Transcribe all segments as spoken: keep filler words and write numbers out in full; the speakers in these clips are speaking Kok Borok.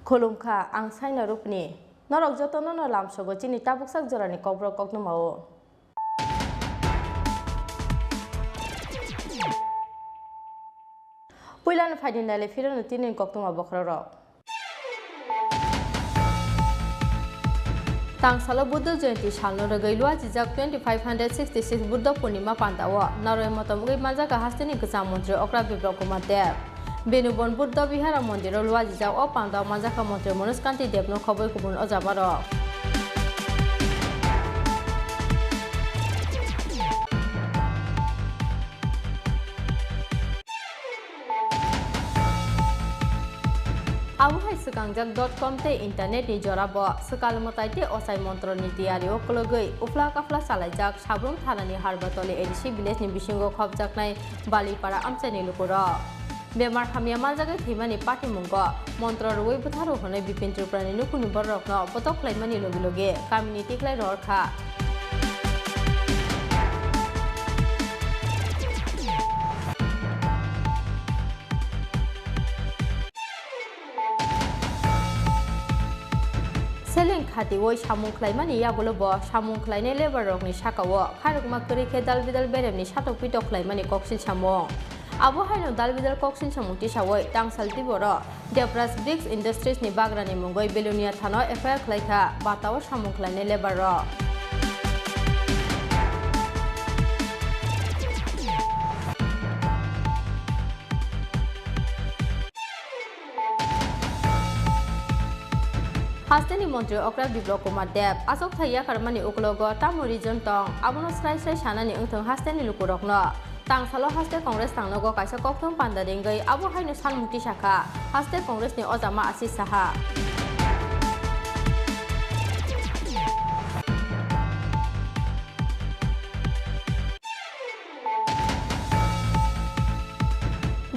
Khulumkha, ang Saina Rupni. Norok jotono no lamsogo chini tabuksak jorani kokborok koktwmao. Puilano phaidi naile phirano tini koktwma bokhorok. Tangsalo Buddha Jayanti salno rwgwi luajijak twenty five hundred sixty six Buddha Purnima pandao naroi motom wngwi manjak hasteni kwcham montri Okra Biplab Kumar Deb. Benubon Buddha Vihara Mondiro luajijak o pandao manjakha montri Manoj Kanti Debno khobwi kubun ojamarok. Abo hai swkangjak dot com tei internet ni jora bo swkal mwtai tei ochai montro ni tiyari o kwlwgwi uphla kaphla chalaijak Sabrum thana ni Harbatoli A D C village ni bisingo khopjaknai Balipara amchai ni lukurok. Bemar hamya manjagwi thwimani patimungo montro rwui bwtharu hwnwi Bipin Tripura ni nukhungni bororokno botok khlaimani logi logi kamini tikhlai rohor kha. Seleng khatiui samung khlaimani yagulo bo samung khlainai labour rokni sakao kharokma kwrwi khe dal bidal beremni satok pitok khlaimani koksil samung. Abo haino dal bidal koksil samung tisaui tangsal tiboro Debraj Bricks Industries ni bagrani mungwi Belonia thano F I R khlai kha batao samung khlainai labour rok. Hasteni montri Okra Biplab Kumar Deb achukthai yakarmani uklogo tamo reason tong, abono srai srai sanani wngthwng hasteni lukurokno. Tangsalo haste Congress tangnogo kaisa kokthum panda ringwi abo haino sanmung tisakha haste Congress ni ojama Ashish Saha.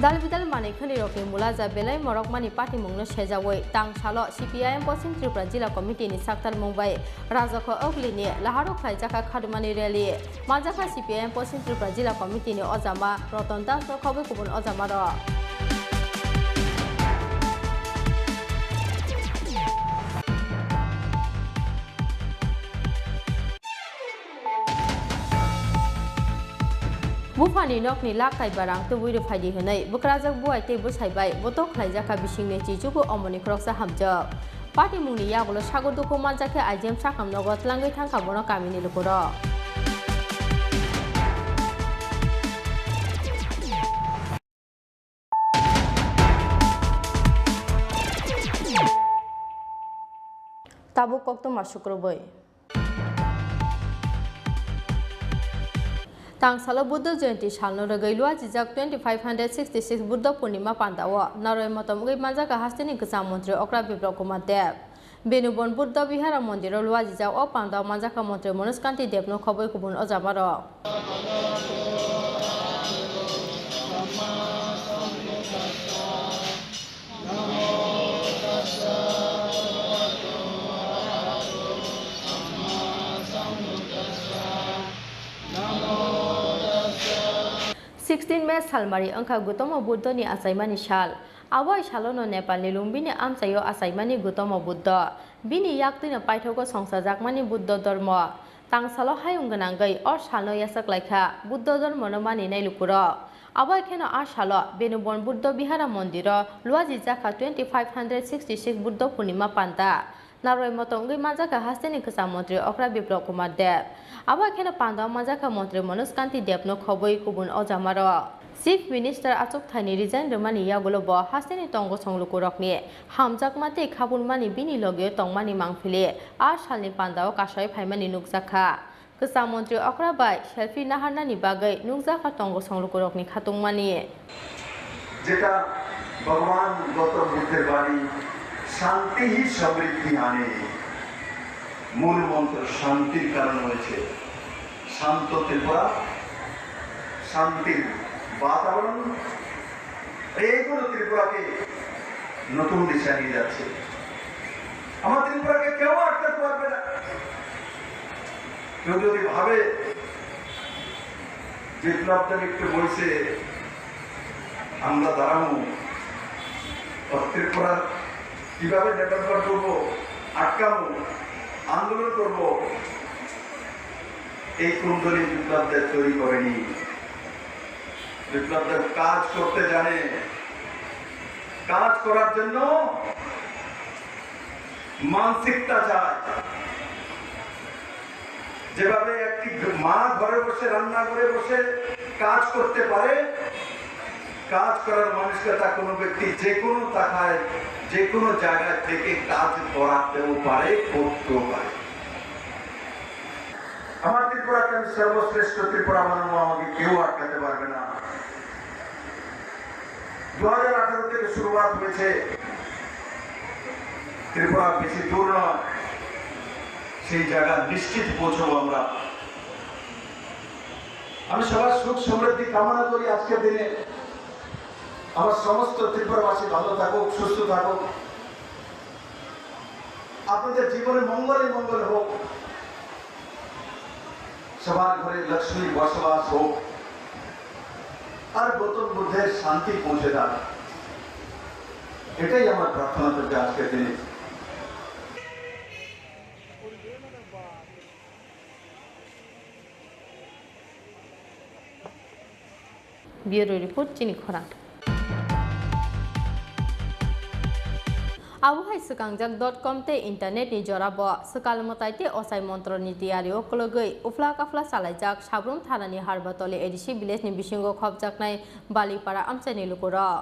Dal bidal manwi khwnwi rokni mulaja belai morokmani patimungno sejaui tangsalo C P I M Poschim Tripura Jila Committee ni saktarmung bai Rajakho Ogli ni laharo khlaijakha khadumani rally. Manjakha C P I M Poschim Tripura Jila Committee ni ojama Roton Das no khobwi kubun ojama rok. Buphani nokni lak kaiba rang tubui rwphaidi hwnwi bwkrajak buai tei bwsai bai botok khlaijakha bisingni chichugo omoni khoroksa hamjak. Patimungni yagulo sago dukhu manjakhe I G M sakam nogo tlangwi thangkha bono kamini lukurok. Tabuk koktwma sukrubui. Tangsalo Buddha Jayanti salno rwgwi luajijak twenty five hundred sixty six Buddha Purnima pandao naroi motom wngwi manjakha hasteni kwcham montri Okra Biplab Kumar Deb. Benubon Buddha Vihara Mondiro luajijak o pandao manjakha montri Manoj Kanti Debno khobwi kubun ojamarok. Sixteen May salmari wngkha Gotoma Buddhoni achaimani sal. Abo hai salono Nepalni Lumbini amchaio achaimani Gotoma Buddho. Bini yaktwino paithago songchajakmani Buddho dhormo. Tangsalo hayung gwnangwi o salno yachak laikha Buddho dhormono maninai lukurok. Abo hai kheno a salo Benubon Buddho Vihara Mondiro luajijakha twenty five hundred sixty six Buddho Purnima panda. Narwai moto wngwi manjakha hasteni kwcham montri Okra Biplab Kumar Deb. Abo hai kheno panda manjakha montri Manoj Kanti Debno khobwi kubun ojamarok. Chief Minister achukthaini resign rwmani yagulo bo hasteni tongosong lukurokni hamjakma tei khabulmani bini logio tongmani mangphili a salni pandao kasai phaimani nukjakha. Kwcham montri okra bai selfie naharnani bagwi nukjakha tongosong lukurokni khatungmani. যেটা ভগবান গৌতম বুদ্ধের বাণী, শান্তি হি সমৃদ্ধি আনে। মূল মন্ত্র শান্তির কারণ হয়েছে। শান্ত ত্রিপুরা, শান্তির বাতাবরণ, এইগুলো ত্রিপুরাকে নতুন দিশা নিয়ে যাচ্ছে। আমার ত্রিপুরাকে কেউ আটকাতে পারবে না। কেউ যদি ভাবে বিপ্লব দেব একটু বলছে, আমরা দাঁড়াবো, ও ত্রিপুরার কিভাবে বেকার করব, আটকাবো, আন্দোলন করব, এই কুণ্ডলী বিপ্লব দেব তৈরি করেনি। বিপ্লব দেব কাজ করতে জানে, কাজ করার জন্য মানসিকতা চায়। যেভাবে একটি মা ঘরে বসে, রান্নাঘরে বসে কাজ করতে পারে, কাজ করার মানসিকতা কোনো ব্যক্তি যে কোনো তাকায়, যে কোনো জায়গা থেকে কাজ করাতেও পারে, করতেও পারে। আমার ত্রিপুরাকে আমি সর্বশ্রেষ্ঠ ত্রিপুরা বানাবো, আমাকে কেউ আটকাতে পারবে না। দু হাজার আঠারো থেকে শুরুয়াত হয়েছে, ত্রিপুরা বেশি দূর নয়, সেই জায়গা নিশ্চিত পৌঁছবো আমরা। আমি সবার সুখ সমৃদ্ধি কামনা করি আজকের দিনে। আমার সমস্ত ত্রিপুরাবাসী ভালো থাকুক, সুস্থ থাকুক, আপনাদের জীবনে মঙ্গলে মঙ্গল হোক, সবার ঘরে লক্ষ্মীর বসবাস হোক, আর গৌতম বুদ্ধের শান্তি পৌঁছে দেয়। এটাই আমার প্রার্থনা থাকবে আজকের দিনে। Bureau Report, chini khorang. Abo hai swkangjak dot com tei internet ni jora bo swkal mwtai tei ochai montro ni tiyari o kwlwgwi uphla kaphla chalaijak Sabrum thana ni Harbatoli A D C village ni bisingo khopjaknai Balipara amchaini lukurok.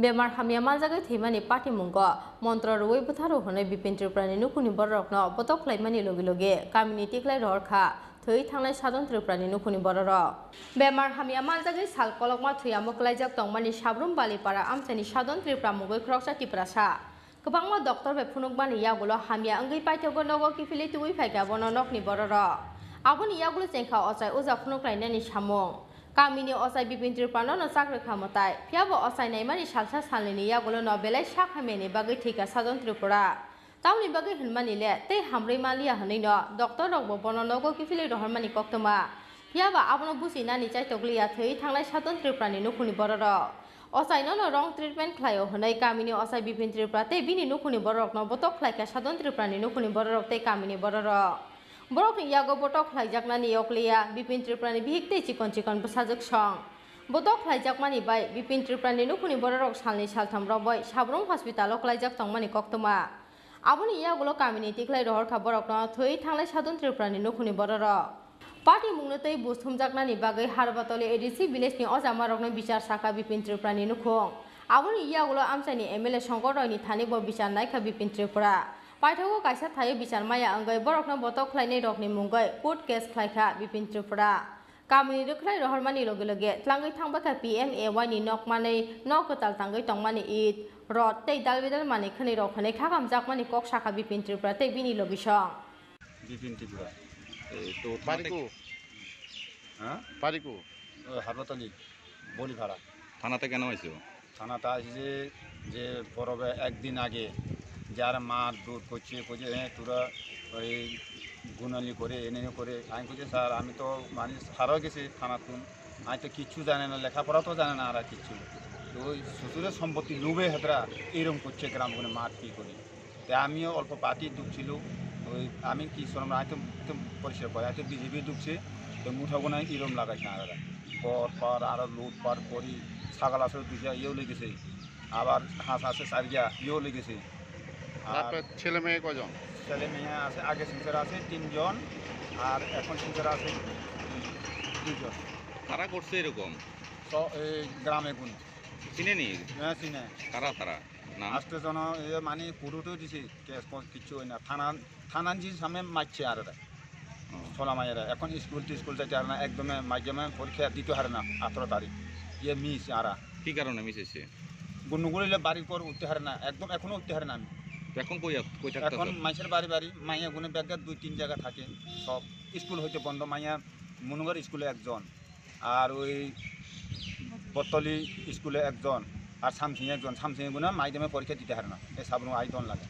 Bemar hamya manjagwi thwimani patimungo montro rwui bwtharu hwnwi Bipin Tripura ni nukhungni bororokno botok khlaimani logi logi kamini tiklai rohor kha. Thwi thangnai Sadon Tripura ni nukhungni bororok. Bemar hamya manjagwi sal kolokma thwi amo kwlaijak tongmani Sabrum Balipara amchaini Sadon Tripura mungwi khoroksa Tiprasa. Kwbangma doctor bai phunukmani yagulo hamya wngwi paithago nogo kiphilwi twiwi phaikha bono nokni bororok. Aboni yagulo chengkha ochai uja phunuklainani samung. Kamini ochai Bipin Tripura no chak rwkha mwtai. Phiyabo ochai naimani salsa salnini yagulo no belai sak hamyani bagwi thwikha Sadon Tripura. Tamoni bagwi hwnmani le tei hamrwi manliya hwnwi no doctor rok bo bono nogo kiphilwi rohormani koktwma. Phiyaba abono buchinani chaitokliya thwi thangnai Sadon Tripura ni nukhungni bororok. Ochai no no wrong treatment khlaio hwnwi kamini ochai Bipin Tripura tei bini nukhungni bororokno botok khlaikha Sadon Tripura ni nukhungni bororok tei kamini bororok. Borokni yago botok khlaijaknani yokliya Bipin Tripura ni bihik tei chikon chikon bwsajwk song. Botok khlaijakmani bai Bipin Tripura ni nukhungni bororok salni saltham romwi Sabrum hospital o kwlaijak tongmani koktwma. Aboni yagulo kamini tiklai rohor kha borokno thwi thanglai Sadon Tripura ni nukhungni bororok. Party mungno tei buj thumjaknani bagwi Harbatoli A D C village ni ojamarokno bichar sakha Bipin Tripura ni nukhung. Aboni yagulo amchaini M L A Shankar Roy ni thani bo bichar naikha Bipin Tripura. Paithago kaisa thaio bichar maya wngwi borokno botok khlainai rokni mungwi court case khlaikha Bipin Tripura. Kamini rwkhlai rohormani loge loge tlangwi thangbakha P M A Y ni nok manwi nok kwtal tangwi tongmani it, rod tei dalbidal manwi khwnwi rok hwnwi khakamjakmani kok sakha Bipin Tripura tei bini logisong. Bipin Tripura. এই তো থানা বাড়ি থেকে কো? হ্যাঁ? বাড়ি কো? ওই হারবাতলি, বলিপাড়া। থানাতে কেন হয়েছে ও? থানাতে আসছে যে পরবে একদিন আগে যারা মার দৌড় করছে, করছে, "হ্যাঁ, তোরা ওই গুনালি করে, এনে করে।" আমি কইছি, "স্যার, আমি তো মানে হারা গেছি থানাতুন, আমি তো কিচ্ছু জানি না, লেখাপড়া তো জানি না আর কিচ্ছু।" তো ওই শ্বশুরের সম্পত্তি লোভে হেতরা এরম করছে, গ্রাম ওখানে মার কি করি। তো আমিও অল্প পার্টি ঢুকছিল, ওই আমি কি শোনাম, আমি তো, তো পরিষ্কার করে, আমি তো বিজেপি ঢুকছে, তো মুঠাগুনা এরম লাগাইছে আলাদা। পর পর আরো লুট পার করি, ছাগল আছে দুইটা, ইয়েও লেগেছে। আবার হাঁস আছে চারিটা, ইয়েও লেগেছে। আর তারপর ছেলে মেয়ে কয়জন? ছেলে মেয়ে আছে, আগে সিনচার আছে তিনজন, আর এখন সিনচার আছে দুইজন। কারা করছে এরকম? তো এই গ্রামে গুণ। চিনে নি? হ্যাঁ, চিনে। কারা তারা? নাম? আষ্ট জন, এ মানে কুরুটো দিছে, কেস কো-, কিচ্ছু হয় না। থানা, থানা যে সামনে মারছে আর এরা। ও। ছোলা মায়েরা। এখন স্কুল টিস্কুল যাইতে হারে না, একদমে মাধ্যমে পরীক্ষা দিতে হারে না, আঠারো তারিখ। ইয়ে মিস আরা। কি কারণে মিস হয়েছে? গুন্ডুগুলি বাড়ির পর উঠতে হারে না, একদম এখনো উঠতে হারে না আমি। তো এখন কই আপ-, কই থাকতে এখন আছো? মাইসের বাড়ি বাড়ি, মাইয়া গুনে ব্যাগের দুই তিন জায়গা থাকে, সব স্কুল হইতে বন্ধ, মাইয়া মনুগর স্কুলে একজন, আর ওই বটতলি স্কুলে একজন, আর সামসিং একজন। সামসিং এগুলো মাধ্যমে পরীক্ষা দিতে হারে না, এই সাবরুম আইতন লাগে।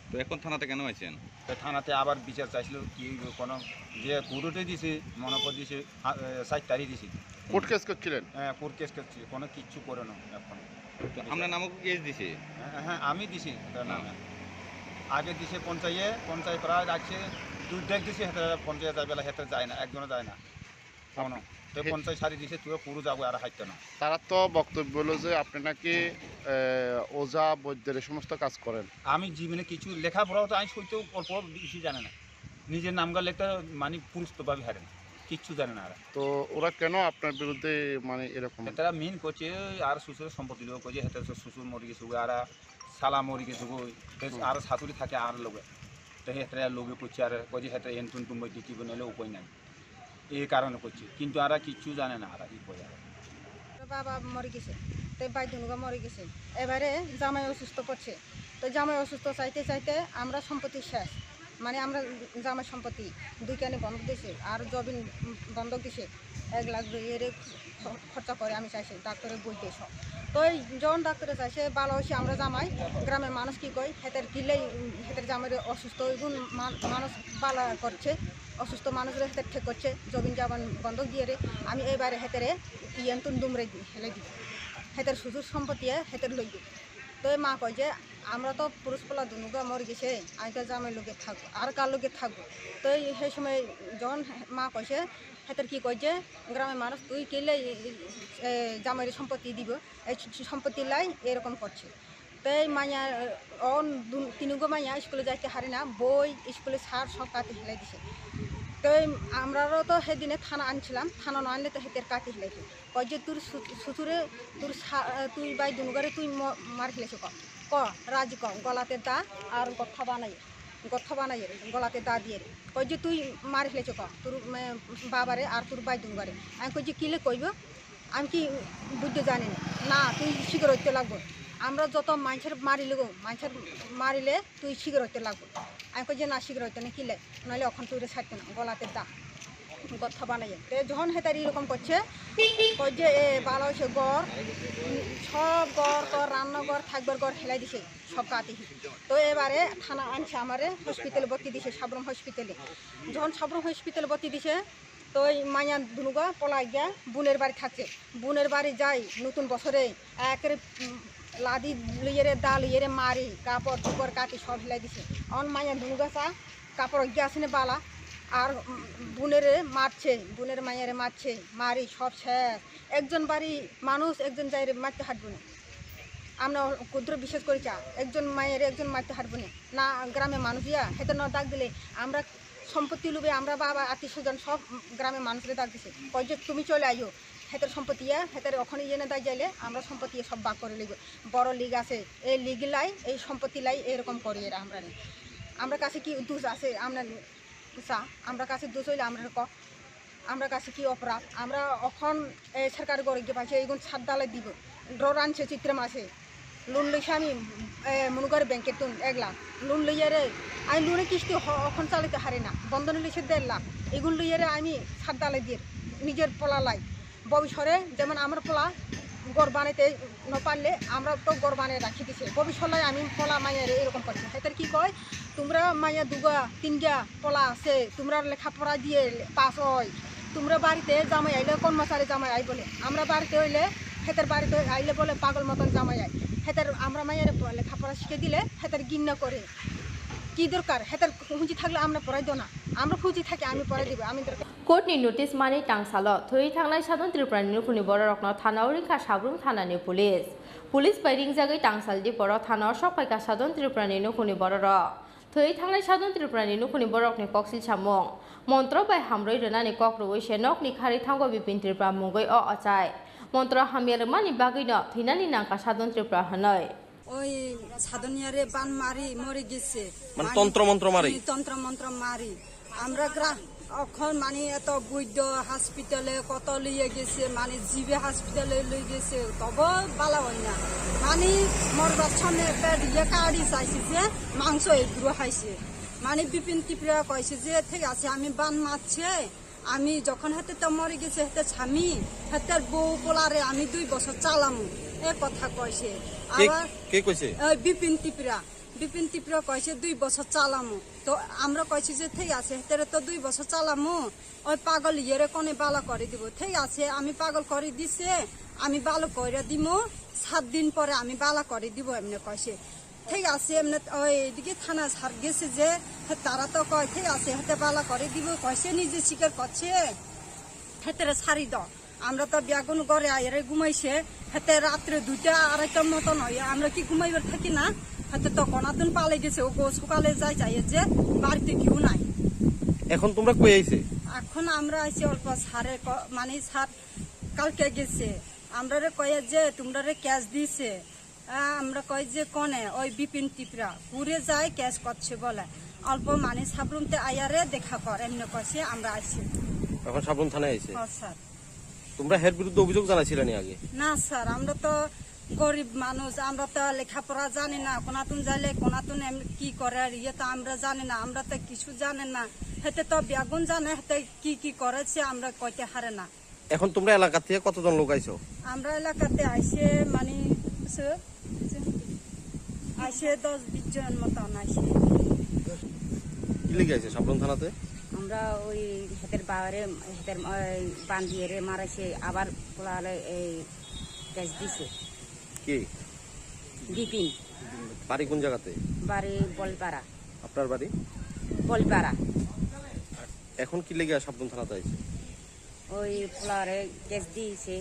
তো এখন থানাতে কেন আছেন? তো থানাতে আবার বিচার চাইছিল, কি কোনো যে কোর্টে দিছে, মনে করে দিছে, আ, এ, সাত তারিখ দিছে। কোর্ট কেস করছিলেন? হ্যাঁ, কোর্ট কেস করছি, কোনো কিচ্ছু করে না এখন। তো আপনার নামও কেস দিছে? হ্যাঁ, হ্যাঁ, আমি দিছি তার নাম। নামে। আগে দিছে পঞ্চায়ে, পঞ্চায়ে প্রায় রাখছে, দুই ডেক দিছে, হেতে পঞ্চায়ে যায় বেলা, হেতে যায় না, একজনও যায় না। কোনো। তো পঞ্চাশ সারি দিছে, তুই পুরো যাবো আর হাঁটতে না। তারা তো বক্তব্য হলো যে আপনি নাকি, আহ, ওঝা, বৈদ্যের এই সমস্ত কাজ করেন। আমি জীবনে কিছু লেখাপড়াও তো আমি সইতেও অল্প বেশি জানে না। নিজের নামগার লেখতে মানে পুরুষ তো ভাবি হারে না, কিচ্ছু জানে না আর। তো ওরা কেন আপনার বিরুদ্ধে মানে এরকম? তারা মিন করছে, ওই আর শ্বশুরের সম্পত্তি লোক করছে, হেতে শ্বশুর মরে গেছে, ওই আর সালা মরে গেছে, ওই বেশ আর শাশুড়ি থাকে আর লোকে। তো হেতে লোকে করছে আর কইছে হেতে এনতুন তুমি দিতে বনাইলে উপায় নাই। এই কারণে করছে, কিন্তু আর কিচ্ছু জানে না আর কি কই আর। বাবা মরে গেছে, তো ভাই দুনুগা মরে গেছে। এবারে জামাই অসুস্থ পড়ছে, তো জামাই অসুস্থ চাইতে চাইতে আমরা সম্পত্তি শেষ, মানে আমরা জামাই সম্পত্তি দুইখানে বন্ধক দিছে, আর জমিন বন্ধক দিছে এক লাখ দুই এর খ-, খরচা করে আমি চাইছি ডাক্তারের বই দিয়ে সব। তো এই জন ডাক্তারে চাইছে ভালো হয়েছে আমরা জামাই, গ্রামের মানুষ কি কই, হেতের কিলে, হেতের জামাই অসুস্থ, ওই গুণ মান-, মানুষ বালা করছে, অসুস্থ মানুষরে হেতের ঠিক করছে, জমিন জামান বন্ধক দিয়ে রে, আমি এবারে হেতেরে ইয়েন তুন দুমরে দি-, হেলে দিব, হেতের শ্বশুর সম্পত্তি হেতের লই দিব। তো এই মা কয় যে আমরা তো পুরুষ পোলা দুনুগা মরে গেছে, আমি তো জামাই লোকে থাকবো, আর কার লোকে থাকবো? তো এই সেই সময় যখন মা কইছে, হেতার কি কয় যে গ্রামের মানুষ তুই কেলে, এ, জামাইরে সম্পত্তি দিব, এই স-, সম্পত্তি লাই এরকম করছে। তো এই মাইয়া, অন দু-, তিনুগো মাইয়া স্কুলে যাইতে হারে না, বই স্কুলে স্যার সব কাটি হেলাই দিছে। তো এই আমরারও তো সেদিনে থানা আনছিলাম, থানা না আনলে তো হেতের কাটি হেলাই দিছে। কয় যে তোর শু-, শ্বশুরে, তোর সা-, তুই ভাই দুনুগারে তুই ম-, মার খেলেছো ক, ক, রাজি ক, গলাতে দা আর কথা বানাই। গর্ত বানাইয়ে, গলাতে দা দিয়ে। কয় যে তুই মারি ফেলেছো ক, তোর, মে, বাবারে আর তোর ভাই দুনুগারে। আমি কই যে কিলে কইব, আমি কি বুঝতে জানি না। না, তুই স্বীকার হইতে লাগবো। আমরা যত মানুষের মারি লিগো, মানুষের মারিলে তুই স্বীকার হইতে লাগবো। আমি কই যে না, স্বীকার হইতে না, কিলে, নাহলে এখন তুই ছাড়তে না, গলাতে দা। গর্ত বানাইয়ে। তে যখন হেতারি এরকম করছে, কয় যে এ বালা হইছে ঘর, সব ঘর, তোর রান্নাঘর, থাকবার ঘর হেলাই দিছে। সব কাটি। তো এবারে থানা আনছে আমারে, হসপিটালে ভর্তি দিছে, সাবরুম হসপিটালে। যখন সাবরুম হসপিটালে ভর্তি দিছে, তো ওই মাইয়া দুনুগা পলাই গিয়া বোনের বাড়ি থাকছে। বোনের বাড়ি যাই নতুন বছরে একেরে, উম, লাদি লইয়েরে, দা লইয়েরে মারি, কাপড় চোপড় কাটি সব হিলাই দিছে। অন মাইয়া দুনুগা চা কাপড় গিয়া আসেনে বালা, আর, উম, বোনেরে মারছে, বোনের মাইয়ারে মারছে, মারি সব শেষ। একজন বাড়ি মানুষ একজন যাইরে মারতে হাঁটবো না। আমরা ক্ষুদ্র বিশেষ করি চা, একজন মায়ের একজন মারতে হারবো নি। না গ্রামে মানুষ ইয়া, হেতে ন ডাক দিলে আমরা সম্পত্তি লুবে, আমরা বাবা আত্মীয় স্বজন সব গ্রামে মানুষরে ডাক দিছে। কয় যে তুমি চলে আইও, হেতের সম্পত্তি ইয়া, হেতের ওখানে ইয়ে না দায় যাইলে আমরা সম্পত্তি ইয়ে সব ভাগ করে লিব। বড় লিগ আছে, এই লিগ লাই, এই সম্পত্তি লাই এরকম করি এরা আমরা নি। আমরা কাছে কি দোষ আছে? আমরা চা, আমরা কাছে দোষ হইলে আমরা ক, আমরা কাছে কি অপরাধ? আমরা এখন এই সরকার গড়ে গিয়ে পাইছে, এইগুন সাত ডালে দিব, ড্র রানছে চিত্রে মাসে। লোন লইছে আমি, এ, মনে করে ব্যাংকের তুন এক লাখ লোন লইয়ারে, আমি লোনে কিস্তি হ-, এখন চালাতে হারি না, বন্ধনে লইছে দেড় লাখ, এগুন লইয়ারে আমি সাত ডালে দিয়ে নিজের পোলা লাই। ভবিষ্যতে যেমন আমার পোলা ঘর বানাইতে না পারলে আমরা তো ঘর বানিয়ে রাখি দিছে, ভবিষ্যতে আমি পোলা মাইয়ারে এরকম করছি। হেতার কি কয়, তোমরা মাইয়া দুগা তিনগা পোলা আছে, তোমরা লেখাপড়া দিয়ে পাস হয়, তোমরা বাড়িতে জামাই আইলে কর্মচারী জামাই আই বলে, আমরা বাড়িতে হইলে হেতার বাড়িতে আইলে বলে পাগল মতন জামাই আই। হেতার আমরা মাইয়ারে প-, লেখাপড়া শিখে দিলে হেতার ঘৃণা করে। কি দরকার? হেতার খুঁজি থাকলে আমরা পড়াই দো না, আমরা খুঁজি থাকি আমি পড়াই দিব, আমি দরকার। Court ni notice mani tangsalo thwi thangnai Sadon Tripura ni nukhungni bororokno thana o ringkha Sabrum thana ni police. Police bai ringjagwi tangsaldi borok thana o sok phaikha Sadon Tripura ni nukhungni bororok. Thwi thangnai Sadon Tripura ni nukhungni borokni koksil samung. Montro bai hamrwi rwnani kok rwui se nokni kharwi thango Bipin Tripura mungwi o ochai. Montro hamya rwmani bagwino thwinani nangkha Sadon Tripura hwnwi. ওই সাধনিয়ারে বান মারি মরে গেছে। মানে মানে তন্ত্র মন্ত্র মারি? এই তন্ত্র মন্ত্র মারি। আমরা গ্রা-, এখন মানে এত বৈদ্য হসপিটালে কত লইয়া গেছে, মানে জিবি হসপিটালে লই গেছে, তবে বালা হয় না। মানে মরবার সামনে একটা ইয়ে কাড়ি চাইছে যে মাংস এগুলো খাইছে। মানে বিপিন ত্রিপুরা কইছে যে ঠিক আছে, আমি বান মারছে, আমি যখন হাতে তো মরে গেছে, হাতে স্বামী, হাতে বউ পোলারে আমি দুই বছর চালামু, এ কথা কইছে। কে, আবার কে কইছে? ওই বিপিন ত্রিপুরা, বিপিন ত্রিপুরা কইছে দুই বছর চালামু। তো আমরা কইছি যে ঠিক আছে, হাতে তো দুই বছর চালামু, ওই পাগল ইয়েরে কোনে বালা করে দিব। ঠিক আছে, আমি পাগল করে দিছে, আমি ভালো করে দিমু, সাত দিন পরে আমি বালা করে দিব, এমনি কইছে। ঠিক আছে, এমনি ওই এদিকে থানা স্যার গেছে যে, তারা তো কয় ঠিক আছে, হাতে বালা করে দিব, কইছে নিজে স্বীকার করছে, হাতে সারি দাও। আমরা তো বেগুন ঘরে আইরে ঘুমাইছে, হাতে রাত্রে দুইটা আড়াইটার মতন হয়, আমরা কি ঘুমাইবার থাকি না? হাতে তো কোনাতুন পালে গেছে, ও গো সকালে যাই চাই যে বাড়িতে কেউ নাই। এখন তোমরা কই আইছে? এখন আমরা আইছি অল্প স্যারে ক-, মানে স্যার কালকে গেছে, আমরারে কয়ে যে তোমরারে ক্যাশ দিছে। আ, আমরা কই যে কনে ওই বিপিন ত্রিপুরা ঘুরে যায়, ক্যাশ করছে বলে। অল্প মানে সাবরুমতে আয়ারে দেখা কর, এমনি কইছে আমরা আইছি। এখন সাবরুম থানায় আইছে? হ্যাঁ, স্যার। তোমরা হের বিরুদ্ধে অভিযোগ জানাইছিলে নি আগে? না স্যার, আমরা তো গরিব মানুষ, আমরা তো লেখাপড়া জানি না, কোনাতুন যাইলে কোনাতুন এম-, কি করে আর ইয়ে তো আমরা জানি না, আমরা তো কিছু জানি না। হেতে তো বেগুন জানে, হেতে কি কি করেছে আমরা কইতে হারে না। এখন তোমরা এলাকা থেকে কতজন লোক আইছো? আমরা এলাকাতে আইছে মানে, সে, আইছে দশ বিশ জন মতন আইছে। কি লেগে আইছে সাবরুম থানাতে? আমরা ওই হেতের বাবারে, হেতের, ওই বান্দিয়ে রে মারাইছে, আবার পোলালে এই ক্যাশ দিছে। কি? বিপিন। বাড়ি কোন জায়গাতে? বাড়ি বলপাড়া। আপনার বাড়ি? বলপাড়া। এখন কি লেগে সাবরুম থানাতে আইছে? ওই পোলারে ক্যাশ দিছে,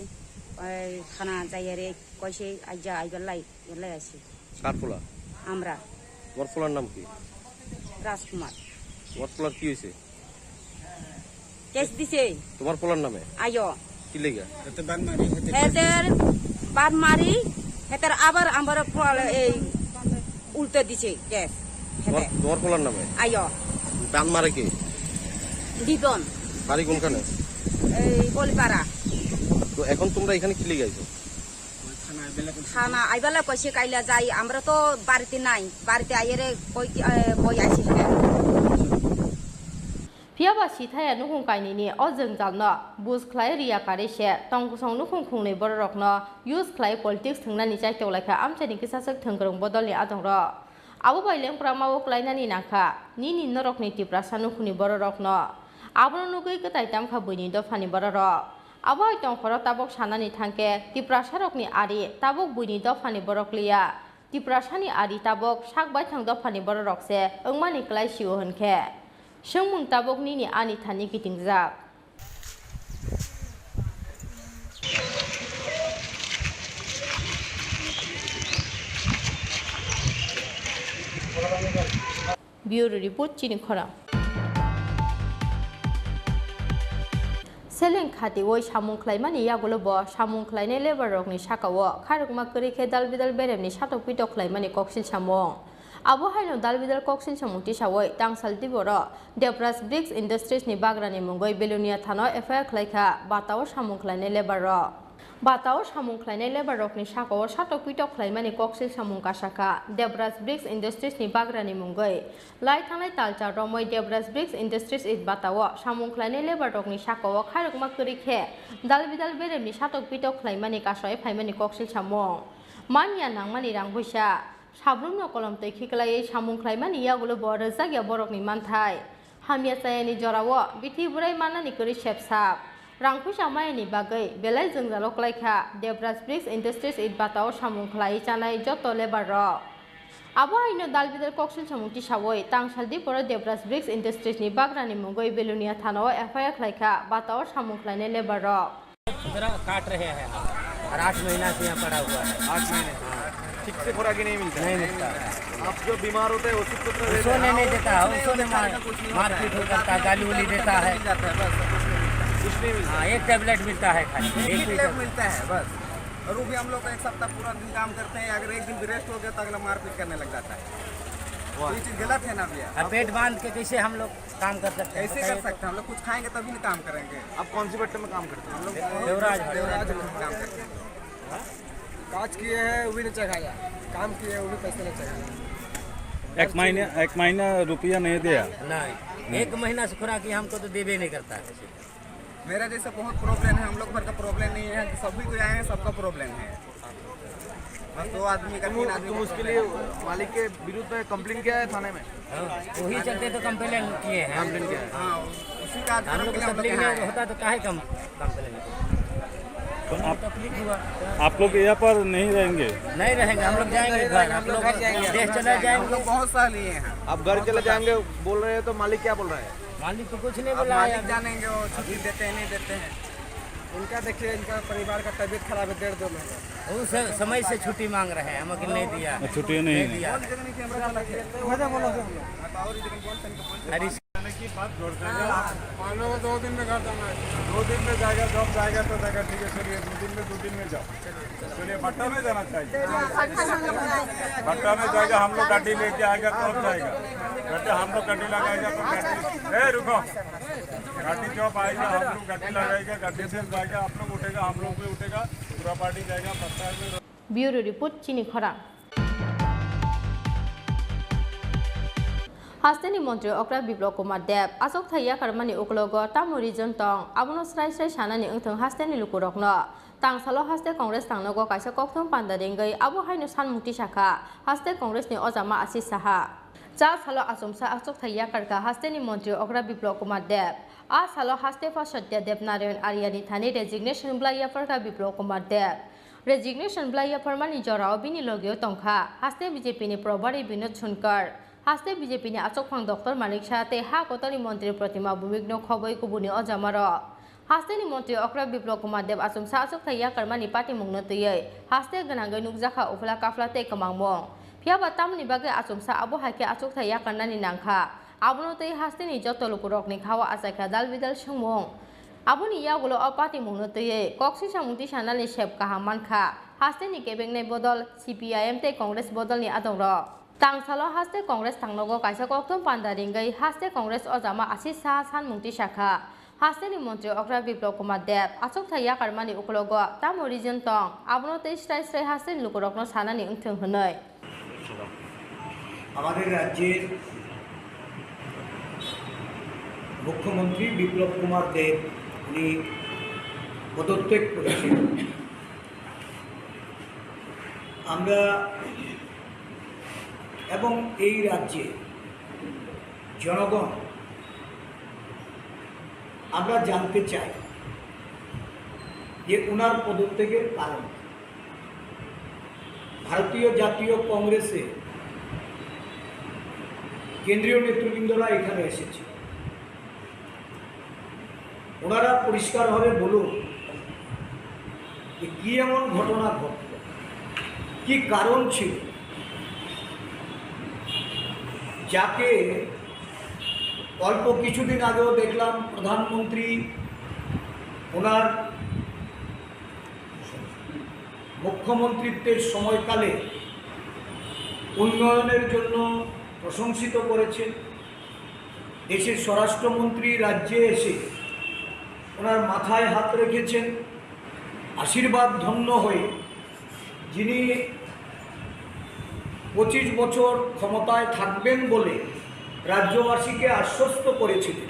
ওই থানা যাইয়ারে কইছে, "আইজা আইবার লাই, এর লাই আইছে।" কার পোলা? আমরা। তোমার পোলার নাম কি? রাজকুমার। তোমার পোলার কি হয়েছে? ক্যাশ দিছে। তোমার পোলার নামে? আইও। কি লেগা? এতে বান মারি, এতে হেতের বান মারি, হেতের আবার আমার পোলা এই উল্টো দিছে ক্যাশ। তোমার, হেতে। তোমার পোলার নামে? আইও। বান মারে কে? দিদন। বাড়ি কোনখানে? এই বলিপাড়া। তো এখন তোমরা এখানে কি লেগে আইছো? থানা আইবালা কইছে কাইলা যাই, আমরা তো বাড়িতে নাই, বাড়িতে আইরে কই, এ, কই আছি হ্যাঁ। Phiya ba sithaya nukhung kainwini o jwngjalno buj khlai riya karwi se tongkosong nukhung khungnwi bororokno use khlai politics thwngnani chaitok laikha amchaini kisaswk thwngkwrwng bodolni adongrok. Abo bai lengpramao klainani nangkha nini norokni Tiprasa nukhungni bororokno. Abono nugwi kwtai tamkha buini dophani bororok. Abo hai tongkhoro tabok sanani thangkhe Tiprasarokni ari tabok buini dophani borok liya. Tiprasani ari tabok sak baithang dophani bororok se wngmani klai sio hwnkhe, swngmung tabok nini ani thani kitingjak. Bureau Report, chini khorang. Seleng khatiwi samung khlaimani yagulo bo samung khlainai labour rokni sakao khairokma kwrwi khe dal bidal beremni satok pitok khlaimani koksil samung. Abo haino dal bidal koksil samung tisawi tangsal diboro Devraj Bricks Industries ni bagrani mungwi Belonia thano F I R khlaikha batao samung khlainai labour rok. Batao samung khlainai labour rokni sakao satok pitok khlaimani koksil samung kasakha Devraj Bricks Industries ni bagrani mungwi. Lai thanglai talcha romwi Devraj Bricks Industries it batao samung khlainai labour rokni sakao khairokma kwrwi khe dal bidal beremni satok pitok khlaimani kasoi phaimani koksil samung. Manya nangmani rang buisa sabrumno kolom twi khiklaiwi samung khlaimani yagulo bo rwjakya borokni manthai. Hamya chayani jorao bithi bwrai mannani kwrwi sepsap. Rang puisa mayani bagwi belai jwngjalo klaikha Devraj Bricks Industries it batao samung khlaiwi chanai joto labour rok. Abo haino dal bidal koksil samung tisawi tangsal diporo Devraj Bricks Industries ni bagrani mungwi Belonia thanao F I R khlaikha batao samung khlainai labour rok. इधर काट रहे हैं और आठ महीना से यहाँ पड़ा हुआ है। आठ महीने से? हाँ। ठीक से खुराकी नहीं मिलता? नहीं मिलता है। आप जो बीमार होते हैं, वो सुख दुख में रहते हैं। सोने नहीं देता है, वो सोने मार-, मारपीट हो करता है, गाली उली देता है। मिल जाता है, बस, कुछ नहीं मिलता। कुछ नहीं मिलता। हाँ, एक टैबलेट मिलता है खाली, एक ही टैबलेट मिलता है, बस। और वो भी हम लोग एक सप्ताह पूरा दिन काम करते हैं, अगर एक दिन भी रेस्ट हो गया, तो अगला मारपीट करने लग जाता है। वाह। तो ये चीज़ गलत है ना भैया? अब पेट बांध के कैसे हम लोग काम कर सकते हैं, कैसे कर सकते हैं? हम लोग कुछ खाएंगे तभी ना काम करेंगे। आप कौन सी भट्टे में काम करते हैं? हम लोग देवराज भट्टे। देवराज में काम करते हैं। काज किए हैं, वो भी नहीं चघाया, काम किए हैं, वो भी पैसे नहीं चघाया। एक महीने, एक महीना रुपया नहीं दिया। नहीं, एक महीना से खुराकी हमको तो देवे नहीं करता है। मेरा जैसे बहुत प्रॉब्लम है, हम लोग भर का प्रॉब्लम नहीं है, सभी को आए हैं, सबका प्रॉब्लम है। बस दो आदमी का, तुम, तीन आदमी तुम का उसके प्रॉब्लम लिए है। मालिक के विरुद्ध में कंप्लेन किया है थाने में? हाँ, वही चलते तो कंप्लेन किए हैं। कंप्लेन किया है। हाँ, उसी का हम लोग को तकलीफ नहीं होता तो काहे कम कंप्लेन? आप, तकलीफ हुआ। आप लोग यहाँ पर नहीं रहेंगे? नहीं रहेंगे, हम लोग जाएंगे घर। आप लोग देश चला जाएंगे। हम लोग बहुत सह लिए हैं। आप घर चले जाएंगे बोल रहे हैं, तो मालिक क्या बोल रहा है? मालिक तो कुछ नहीं बोला है मालिक अभी। जानेंगे, वो छुट्टी देते हैं, नहीं देते हैं। इनका देखिए, इनका परिवार का तबीयत खराब है, डेढ़ दो महीने। वो स-, समय से छुट्टी मांग रहे हैं, हम अभी नहीं दिया। छुट्टी नहीं है। दिया। अरे, जाने की बात जोर से। हाँ, हाँ। मान लो दो दिन में घर जाना है। दो दिन में जाएगा, जब जाएगा तो जाएगा, ठीक है, चलिए, दो दिन में, दो दिन में जाओ। चलिए, भट्टा में जाना चाहिए। भट्टा में जाएगा, हम लोग गाड़ी लेके आएगा, तब जाएगा। कहते हम लोग गाड़ी लगाएगा तो गाड़ी, ए, रुको। गाड़ी जब आएगा, हम लोग गाड़ी लगाएगा, गाड़ी से जाएगा, आप लोग उठेगा, हम लोग भी उठेगा, पूरा पार्टी जाएगा, भट्टा में। Bureau report, Chini Khorang. Hasteni montri okra Biplab Kumar Deb achukthai yakarmani uklogo tamo reason tong, abono srai srai sanani wngthwng hasteni lukurokno. Tangsalo haste Congress tangnogo kaisa kokthum panda ringwi abo haino sanmung tisakha haste Congressni ojama Ashish Saha. Cha salo achomsa achukthai yakarkha hasteni montri okra Biplab Kumar Deb. A salo haste pha Satya Dev Narayan Aryani thani resignation bwlai yapharkha Biplab Kumar Deb. Resignation bwlai yapharmani jorao bini logeo tongkha haste B J P ni Probari Binod Sonkar, haste B J P ni achukphang Doctor Manik Saha tei ha kotorni montri Protima Bhowmik no khobwi kubuni ojamarok. Hasteni montri okra Biplab Kumar Deb achomsa achukthai yakarmani patimungno twiwi haste gwnangwi nukjakha uphla kaphla tei kwmangmung. Phiyaba tamoni bagwi achomsa abo hai khe achukthai yakarnani nangkha? Abono twi hasteni joto lukurokni khao achaikha dal bidal swngmung. Aboni yagulo o patimungno twiwi kok sisamung tisanani sep kaham mankha hasteni kebeknai bodol C P I M tei Congress bodolni adongrok. Tangsalo haste Congress tangnogo kaisa kokthum panda ringwi haste Congress ojama Ashish Saha sanmung tisakha. Hasteni montri okra Biplab Kumar Deb achukthai yakarmani uklogo tamo reason tong, abono tei srai srai hasteni lukurokno sanani wngthwng hwnwi. আমাদের রাজ্যের মুখ্যমন্ত্রী বিপ্লব কুমার দেব উনি পদত্যাগ করেছেন। আমরা এবং এই রাজ্যে জনগণ আমরা জানতে চাই যে ওনার পদত্যাগের কারণ। ভারতীয় জাতীয় কংগ্রেসে কেন্দ্রীয় নেতৃবৃন্দরা এখানে এসেছে, ওনারা পরিষ্কারভাবে বলুন যে কী এমন ঘটনা ঘটল, কী কারণ ছিল যাকে অল্প কিছুদিন আগেও দেখলাম প্রধানমন্ত্রী ওনার মুখ্যমন্ত্রিত্বের সময়কালে উন্নয়নের জন্য প্রশংসিত করেছেন। দেশের স্বরাষ্ট্রমন্ত্রী রাজ্যে এসে ওনার মাথায় হাত রেখেছেন, আশীর্বাদ ধন্য হয়ে যিনি পঁচিশ বছর ক্ষমতায় থাকবেন বলে রাজ্যবাসীকে আশ্বস্ত করেছিলেন,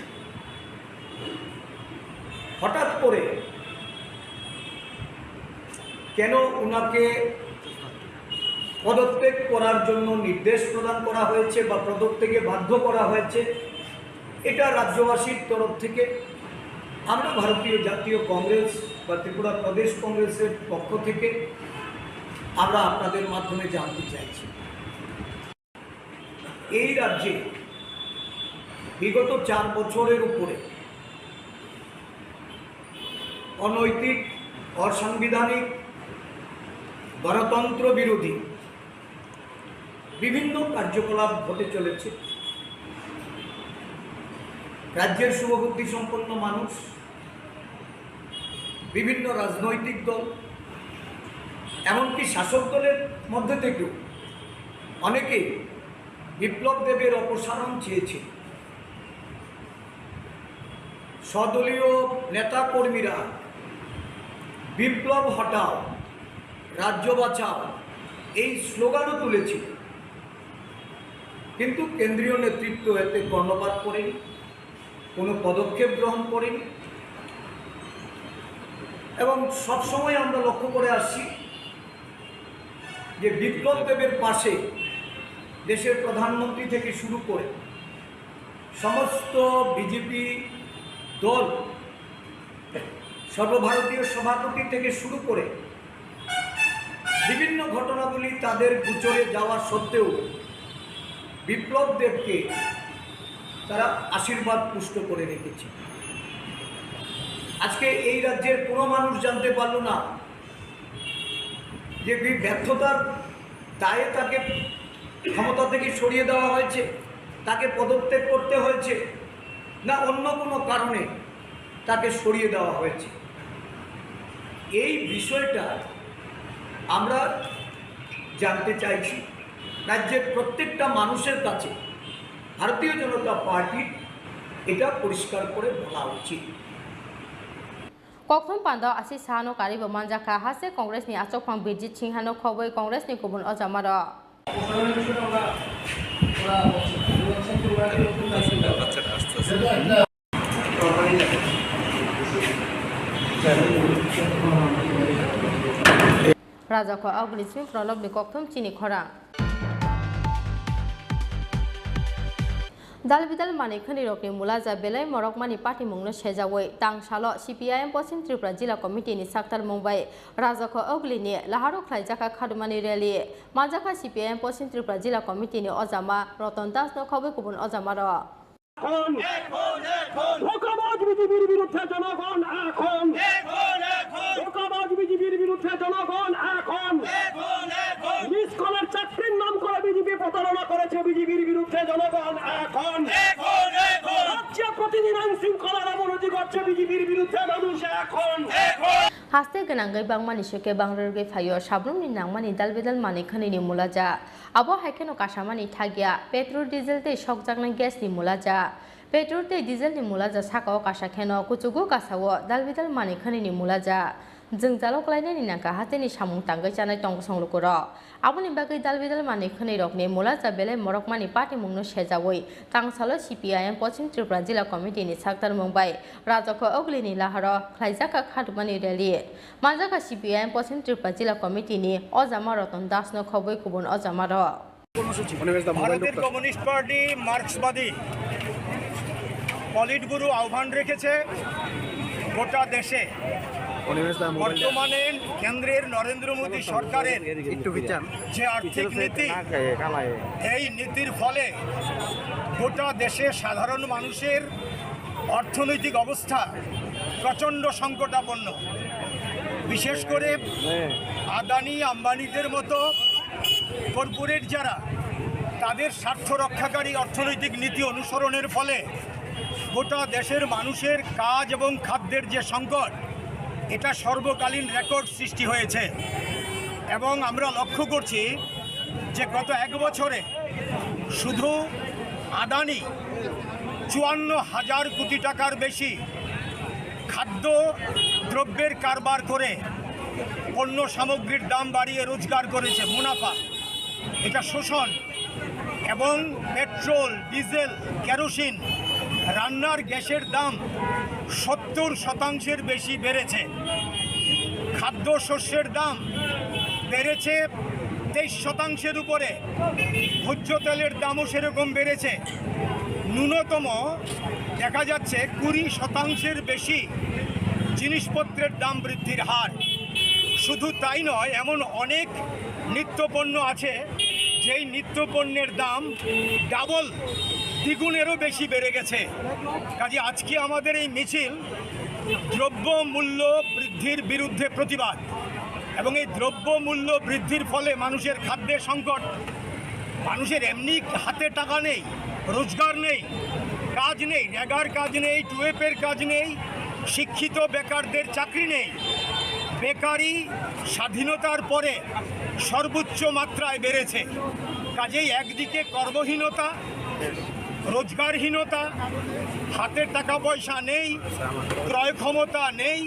হঠাৎ করে কেন ওনাকে পদত্যাগ করার জন্য নির্দেশ প্রদান করা হয়েছে বা পদত্যাগে বাধ্য করা হয়েছে, এটা রাজ্যবাসীর তরফ থেকে আমরা ভারতীয় জাতীয় কংগ্রেস বা ত্রিপুরা প্রদেশ কংগ্রেসের পক্ষ থেকে আমরা আপনাদের মাধ্যমে জানতে চাইছি। এই রাজ্যে বিগত চার বছরের উপরে অনৈতিক, অসাংবিধানিক, গণতন্ত্র বিরোধী বিভিন্ন কার্যকলাপ ঘটে চলেছে। রাজ্যের শুভবুদ্ধি সম্পন্ন মানুষ, বিভিন্ন রাজনৈতিক দল, এমনকি শাসক দলের মধ্যে থেকেও অনেকেই বিপ্লব দেবের অপসারণ চেয়েছে। স্বদলীয় নেতাকর্মীরা "বিপ্লব হটাও, রাজ্য বাঁচাও" এই স্লোগানও তুলেছিল, কিন্তু কেন্দ্রীয় নেতৃত্ব এতে কর্ণপাত করেনি, কোনো পদক্ষেপ গ্রহণ করেনি। এবং সবসময় আমরা লক্ষ্য করে আসছি যে বিপ্লব দেবের পাশে দেশের প্রধানমন্ত্রী থেকে শুরু করে সমস্ত বিজেপি দল সর্বভারতীয় সভাপতি থেকে শুরু করে বিভিন্ন ঘটনাগুলি তাদের গোচরে যাওয়া সত্ত্বেও বিপ্লব দেবকে তারা আশীর্বাদ পুষ্ট করে রেখেছে। আজকে এই রাজ্যের কোনো মানুষ জানতে পারল না যে এই ব্যর্থতার দায়ে তাকে ক্ষমতা থেকে সরিয়ে দেওয়া হয়েছে, তাকে পদত্যাগ করতে হয়েছে, না অন্য কোনো কারণে তাকে সরিয়ে দেওয়া হয়েছে। এই বিষয়টা আমরা জানতে চাইছি। রাজ্যের প্রত্যেকটা মানুষের কাছে ভারতীয় জনতা পার্টির এটা পরিষ্কার করে বলা উচিত। Kokthum panda asi sano karibo manjakha, haste Congress ni achukphang Birjit Singha no khobwi Congress ni kubun ojamarok. Rajakho Augli Singh Prolobni kokthum chini khorang. Dalbidal manwi khwnirokni mulaja belai morokmani patimungno sejaui tangsalo C P I M Poschim Tripura Jila Committee ni saktarmung bai Rajakho Augli ni laharo khlaijakha khadumani rally. Manjakha C P I M Poschim Tripura Jila Committee ni ojama Roton Das no khobwi kubun ojamarok. এখন। এখন, এখন। ধোঁকাবাজ বিজেপির বিরুদ্ধে জনগণ এখন। এখন, এখন। ধোঁকাবাজ বিজেপির বিরুদ্ধে জনগণ এখন। এখন, এখন। মিস কলের চাকরির নাম করে বিজেপি প্রতারণা করেছে, বিজেপির বিরুদ্ধে জনগণ এখন। এখন, এখন। রাজ্যে প্রতিদিন আইন শৃঙ্খলার অবনতি ঘটছে, বিজেপির বিরুদ্ধে মানুষ এখন। এখন। Haste gwnangwi bangmani sokhe bangrwrwgwi phaio, sabrumni nangmani dalbidal manwi khwnini mulaja. Abo hai kheno kasamani thakya petrol, diesel tei sokjaknai gas ni mulaja. Petrol tei diesel ni mulaja sakao kasa kheno kuchugo kasao dalbidal manwi khwnini mulaja. Jwngjalo klainani nangkha hasteni samung tangwi chanai tongo songlukurok. Aboni bagwi dalbidal manwi khwnirokni mulaja belai morokmani patimungno sejaui tangsalo C P I M Poschim Tripura Jila Committee ni saktarmung bai Rajakho Augli ni laharo khlaijakha khadumani rally. Manjakha C P I M Poschim Tripura Jila Committee ni ojama Roton Das no khobwi kubun ojamarok. ভারতের communist party মার্ক্সবাদী পলিটব্যুরো আহ্বান রেখেছে গোটা দেশে বর্তমানে কেন্দ্রের নরেন্দ্র মোদী সরকারের যে আর্থিক নীতি, এই নীতির ফলে গোটা দেশে সাধারণ মানুষের অর্থনৈতিক অবস্থা প্রচণ্ড সংকটাপন্ন। বিশেষ করে আদানি আম্বানিদের মতো কর্পোরেট যারা, তাদের স্বার্থ রক্ষাকারী অর্থনৈতিক নীতি অনুসরণের ফলে গোটা দেশের মানুষের কাজ এবং খাদ্যের যে সংকট, এটা সর্বকালীন রেকর্ড সৃষ্টি হয়েছে। এবং আমরা লক্ষ্য করছি যে গত এক বছরে শুধু আদানি চুয়ান্ন হাজার কোটি টাকার বেশি খাদ্য দ্রব্যের কারবার করে পণ্য সামগ্রীর দাম বাড়িয়ে রোজগার করেছে, মুনাফা। এটা শোষণ। এবং পেট্রোল, ডিজেল, কেরোসিন, রান্নার গ্যাসের দাম সত্তর শতাংশের বেশি বেড়েছে। খাদ্যশস্যের দাম বেড়েছে তেইশ শতাংশের উপরে, ভোজ্য তেলের দামও সেরকম বেড়েছে। ন্যূনতম দেখা যাচ্ছে কুড়ি শতাংশের বেশি জিনিসপত্রের দাম বৃদ্ধির হার। শুধু তাই নয়, এমন অনেক নিত্যপণ্য আছে যেই নিত্যপণ্যের দাম ডাবল, দ্বিগুণেরও বেশি বেড়ে গেছে। কাজে আজকে আমাদের এই মিছিল দ্রব্য মূল্য বৃদ্ধির বিরুদ্ধে প্রতিবাদ। এবং এই দ্রব্য মূল্য বৃদ্ধির ফলে মানুষের খাদ্যের সংকট, মানুষের এমনি হাতে টাকা নেই, রোজগার নেই, কাজ নেই, রেগার কাজ নেই, টুয়েপের কাজ নেই, শিক্ষিত বেকারদের চাকরি নেই। বেকারি স্বাধীনতার পরে সর্বোচ্চ মাত্রায় বেড়েছে। কাজেই একদিকে কর্মহীনতা, রোজগারহীনতা, হাতে টাকা পয়সা নেই, ক্রয় ক্ষমতা নেই,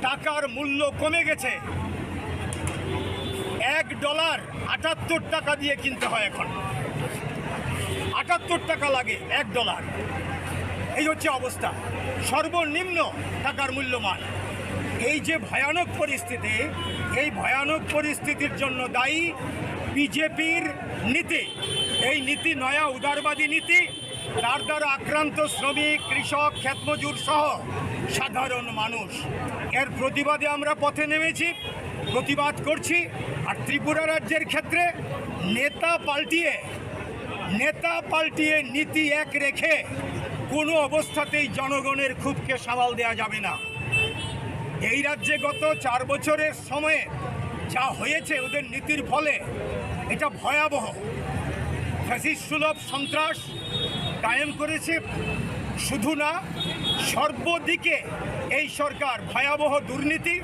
টাকার মূল্য কমে গেছে। এক ডলার আটাত্তর টাকা দিয়ে কিনতে হয় এখন, আটাত্তর টাকা লাগে এক ডলার। এই হচ্ছে অবস্থা, সর্বনিম্ন টাকার মূল্যমান। এই যে ভয়ানক পরিস্থিতি, এই ভয়ানক পরিস্থিতির জন্য দায়ী বিজেপির নীতি। এই নীতি নয়া উদারবাদী নীতি, তার দ্বারা আক্রান্ত শ্রমিক, কৃষক, ক্ষেতমজুর সহ সাধারণ মানুষ। এর প্রতিবাদে আমরা পথে নেমেছি, প্রতিবাদ করছি। আর ত্রিপুরা রাজ্যের ক্ষেত্রে নেতা পাল্টিয়ে, নেতা পাল্টিয়ে নীতি এক রেখে কোনো অবস্থাতেই জনগণের ক্ষোভকে সামাল দেওয়া যাবে না। এই রাজ্যে গত চার বছরের সময়ে যা হয়েছে ওদের নীতির ফলে, এটা ভয়াবহ। ফ্যাসিস্ট সুলভ সন্ত্রাস কায়েম করেছে। শুধু না, সর্বদিকে এই সরকার ভয়াবহ দুর্নীতি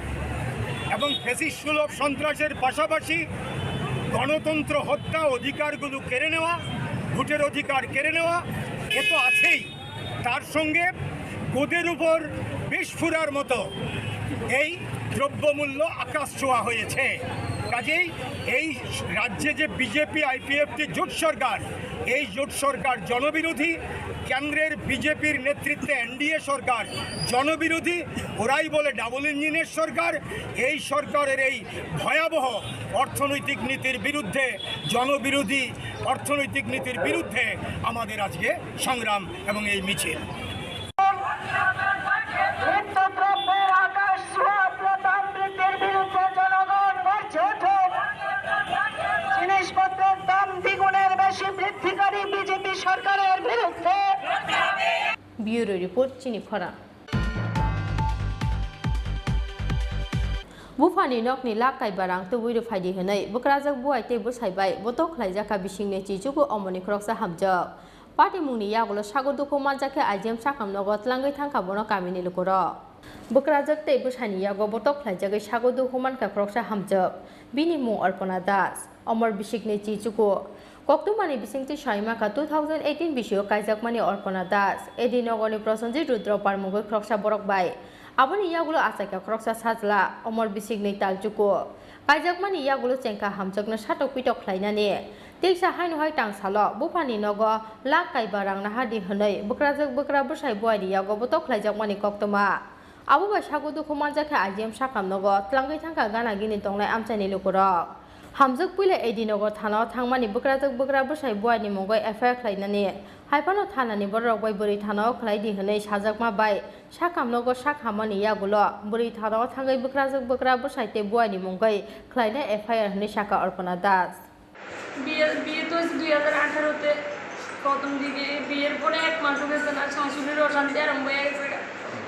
এবং ফ্যাসিস্ট সুলভ সন্ত্রাসের পাশাপাশি গণতন্ত্র হত্যা, অধিকারগুলো কেড়ে নেওয়া, ভোটের অধিকার কেড়ে নেওয়া, এ তো আছেই। তার সঙ্গে গোদের উপর বিষ ফুরার মতো এই দ্রব্যমূল্য আকাশ ছোঁয়া হয়েছে। কাজেই এই রাজ্যে যে বিজেপি আইপিএফটি জোট সরকার, এই জোট সরকার জনবিরোধী। কেন্দ্রের বিজেপির নেতৃত্বে এনডিএ সরকার জনবিরোধী। ওরাই বলে ডাবল ইঞ্জিনের সরকার। এই সরকারের এই ভয়াবহ অর্থনৈতিক নীতির বিরুদ্ধে, জনবিরোধী অর্থনৈতিক নীতির বিরুদ্ধে আমাদের আজকে সংগ্রাম এবং এই মিছিল। নিত্যদ্রব্যের আকাশ ছোঁয়া প্রধান বৃদ্ধির বিরুদ্ধে জনগণ গর্জে ওঠো। জিনিসপত্রের দাম দ্বিগুণের বেশি বৃদ্ধিকারী বিজেপি সরকারের বিরুদ্ধে। Bureau Report, chini khorang. Buphani nokni lak kaiba rang tubui rw phaidi hwnwi bwkrajwk buai tei bwsai bai botok khlaijak kha bisingni chichugo omoni khoroksa hamjwk. Patimungni yagulo sago dukhu manjak khe I G M sakam nogo tlangwi thangkha bono kamini lukurok. Bwkrajwk tei bwsaini yago botok khlaijagwi sago dukhu mankha khoroksa hamjwk. Bini mung Arpana Das. Omor bisikni chichugo. Koktwmani bisingtwi saima kha two thousand eighteen bisio kaijakmani Arpana Das, A D nogorni Prosenjit Rudra parmungwi khoroksa borok bai. Aboni yagulo achaikha khoroksa sajla, omor bisikni talchugo. Kaijakmani yagulo chengkha hamjakno satok pitok khlainani. Teisa haino hai tangsalo buphani nogo lak kaiba rang nahardi hwnwi bwkrajwk bwkra bwsai buaini yago botok khlaijakmani koktwma. Abo bai sago dukhu manjak khe I G M sakam nogo tlangwi thangkha gana gini tongnai amchaini lukurok. Hamjwk puila A D nogo thanao thangmani bwkrajwk bwkra bwsai buaini mungwi F I R khlainani. Haiphano thanani bororok bai bwrwi thanao khlaidi hwnwi sajakma bai sakam nogo sak hamani yagulo bwrwi thanao thangwi bwkrajwk bwkra bwsai tei buaini mungwi khlainai F I R hwnwi sakha Arpana Das. বিয়ে, বিয়ে তো হয়েছে দুই হাজার আঠারোতে, প্রথম দিকে। বিয়ের পরে এক মাসও গেছে না, শাশুড়ির অশান্তি আরম্ভ হয়ে গেছে।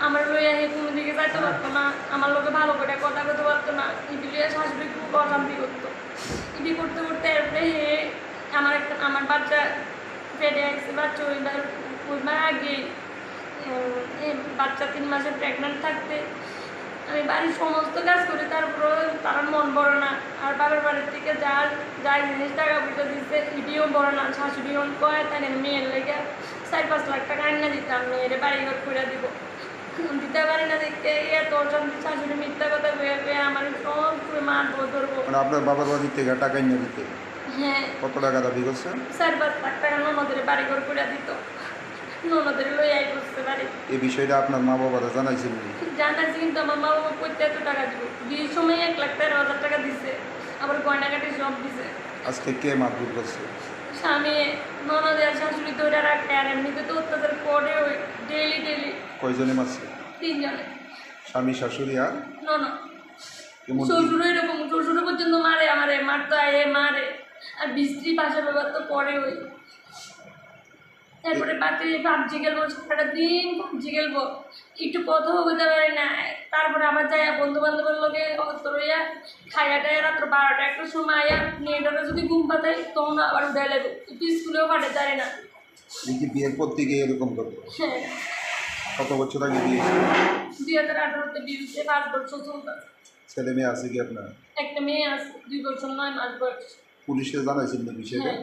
আমার লইয়া হে কোনো দিকে যাইতে পারতো না, আমার লোকে ভালো করে কথা কইতে পারতো না। ইদি লইয়া শাশুড়ি খুব অশান্তি করতো। ইদি করতে করতে এরপরে হে আমার একটা, আমার বাচ্চা পেটে আইছে, বাচ্চা ওইবার, ওইবার আগে উম, এই বাচ্চা তিন মাসে প্রেগন্যান্ট থাকতে আমি বাড়ির সমস্ত কাজ করি, তারপরেও তার মন ভরে না। আর বাবার বাড়ির থেকে যা, যা জিনিস টাকা পয়সা দিচ্ছে, ইটিও ভরে না। শাশুড়ি অন কয়, তাই না মেয়ের লেগে চার পাঁচ লাখ টাকা আইনা দিতাম, মেয়েরে বাড়ি ঘর করে দিব, দিতে পারি না দেখতে এত অশান্তি। শাশুড়ি মিথ্যা কথা কয়ে কয়ে আমার সব সময় মারবো, ধরবো। মানে আপনার বাবার বাড়ি থেকে টাকা এনে দিতে? হ্যাঁ। কত টাকা দাবি করছেন? চার পাঁচ লাখ টাকা ননদের বাড়ি ঘর করে দিত। ননদের লই আই করতে পারি। এই বিষয়টা আপনার মা বাবারা জানাইছেন নি? জানাইছি, কিন্তু আমার মা বাবা কইতে এত টাকা দিব? বিয়ের সময় এক লাখ তেরো হাজার টাকা দিছে, আবার গয়নাগাটি সব দিছে। আজকে কে মারধর করছে? স্বামী, ননদ আর শাশুড়ি ধরে রাখে, আর এমনিতে তো অত্যাচার করে ওই ডেইলি ডেইলি। কয়জনে মারছে? তিনজনে। স্বামী, শাশুড়ি আর ননদ। এমনকি শ্বশুরও এরকম, শ্বশুরও পর্যন্ত মারে আমারে, মারতো আয়ে মারে, আর স্ত্রী ভাষা ব্যবহার তো করে ওই। তারপরে বাড়িতে পাবজি খেলবো, সারাটা দিন পাবজি খেলবো, একটু কথাও বলতে পারে না। তারপরে আবার যাইয়া বন্ধু বান্ধবের লগে অত রইয়া খাইয়া টাইয়া রাত্র বারোটা একটার সময় আইয়া মেয়েটারে যদি ঘুম পাতাই, তখন আবার উঠাই লাগবো। একটু স্কুলেও পাঠাতে পারে না। এই যে বিয়ের পর থেকে এরকম করতো? হ্যাঁ। কত বছর আগে বিয়ে হয়েছিল? দুই হাজার আঠারোতে বিয়ে হয়েছে, পাঁচ বছর চলতেছে। ছেলে মেয়ে আছে কি আপনার? একটা মেয়ে আছে, দুই বছর নয় মাস বয়স। পুলিশে জানাইছেন তো বিষয়টা? হ্যাঁ,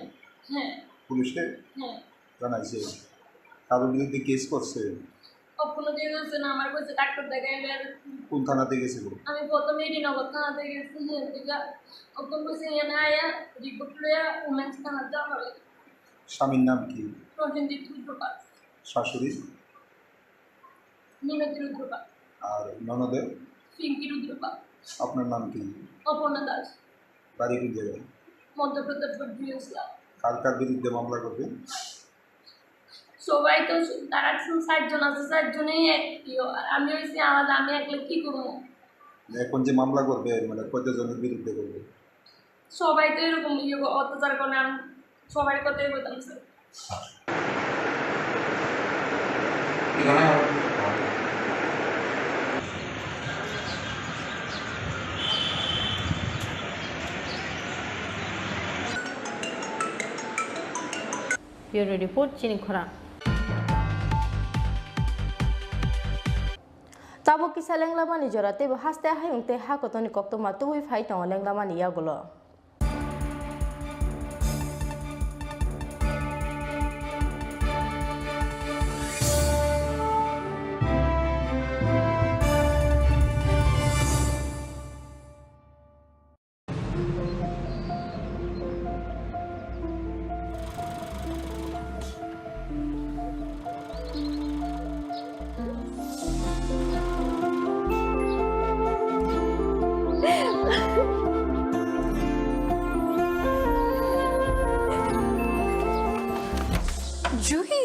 হ্যাঁ। পুলিশে? হ্যাঁ। জানাইছে। কারোর বিরুদ্ধে কেস করছে? অপূর্ণ দিয়ে গেছে না, আমার কাছে ডাক্তার দেখাইলে। কোন থানাতে গেছিল? আমি প্রথমে এডিনগর থানাতে গেছি, হ্যাঁ, ঠিক আছে। অপূর্ণ কইছে, এনে আয়া, রিপোর্ট লইয়া, উমেন্স থানা যাওয়া হবে। স্বামীর নাম কি? প্রসেনজিৎ রুদ্রপাল। শাশুড়ি? মিনতি রুদ্রপাল। আর ননদের? পিঙ্কি রুদ্রপাল। আপনার নাম কি? অপর্ণা দাস। বাড়ি কোন জায়গায়? মধ্যপ্রদেশ, বড্ডিউসলা। কার কার বিরুদ্ধে মামলা করবেন? সবাই তো, তারা তো চারজন আছে, চারজনেই এক প্রিয়, আর আমি হইছি আলাদা, আমি একলা কি করবো? এখন যে মামলা করবে, মানে, কয়টা জনের বিরুদ্ধে করবে? সবাই তো এরকম ইয়ে অত্যাচার করে, আমি সবার কথাই বলতাম, sir. Bureau Report, chini khorang. Tabuk kisa lenglamani jora, teibo haste hayung tei ha kotorni koktwma tubui phai tongo lenglamani yagulo. Juhi,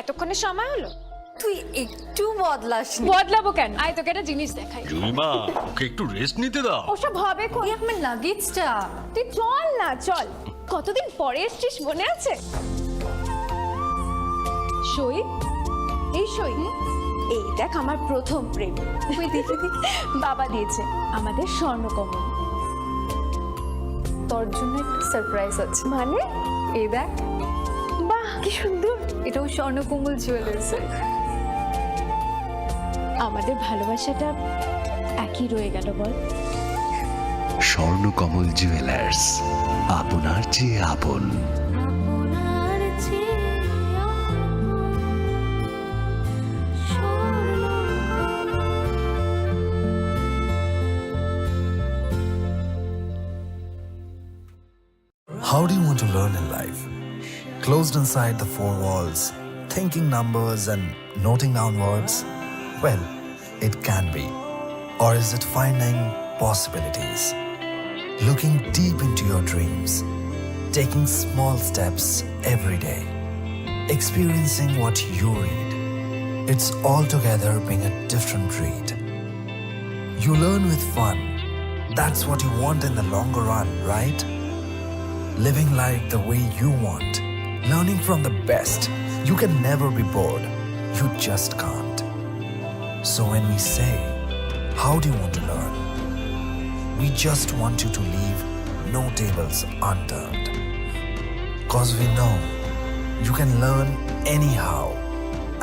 এতক্ষণে সময় হলো? তুই একটু বদলাসনি। বদলাবো কেন? আয়, তোকে একটা জিনিস দেখাই। জুইমা, ওকে একটু রেস্ট নিতে দাও। ওসব হবে কই? এই আমার লাগেজটা। তুই চল না, চল। কতদিন পরে এসছিস, মনে আছে? সই, এই সই। এই দেখ, আমার প্রথম প্রেম। ওই দেখি, বাবা দিয়েছে আমাদের স্বর্ণকমল। তোর জন্য একটা সারপ্রাইজ আছে। মানে? এই দেখ। বাহ, কি সুন্দর। এটাও স্বর্ণকমল জুয়েলার্স। আমাদের ভালোবাসাটা একই রয়ে গেল, বল? স্বর্ণকমল জুয়েলার্স, আপনার চেয়ে আপন। How do you want to learn in life? Closed inside the four walls, thinking numbers and noting down words? Well, it can be. Or is it finding possibilities? Looking deep into your dreams, taking small steps every day, experiencing what you read. It's altogether being a different breed. You learn with fun. That's what you want in the longer run, right? Living life the way you want. Learning from the best. You can never be bored. You just can't. So when we say, "How do you want to learn?" we just want you to leave no tables unturned. 'Cause we know you can learn anyhow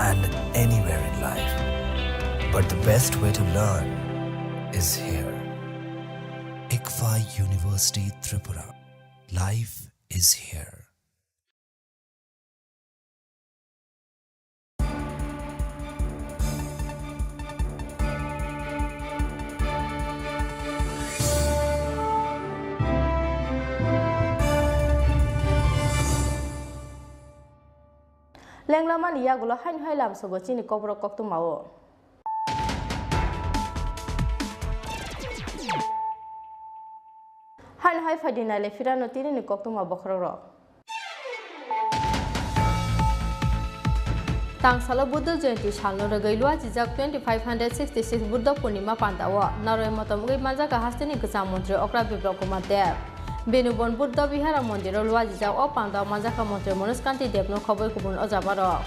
and anywhere in life. But the best way to learn is here. ICFAI University Tripura. Life is here. Lenglamani yagulo haino hai lamsogo chini Kokborok koktwmao. Haino hai phaidi naile phirano tinini koktwma bokhorokrok. Tangsalo Buddha Jayanti salno rwgwi luajijak twenty five hundred sixty six Buddha Purnima pandao naroi motom wngwi manjakha hasteni kwcham montri okra Biplab Kumar Deb. Benubon Buddha Vihara mondiro luajijak o pandao manjakha montri Manoj Kanti Debno khoboi kubun ojabarok.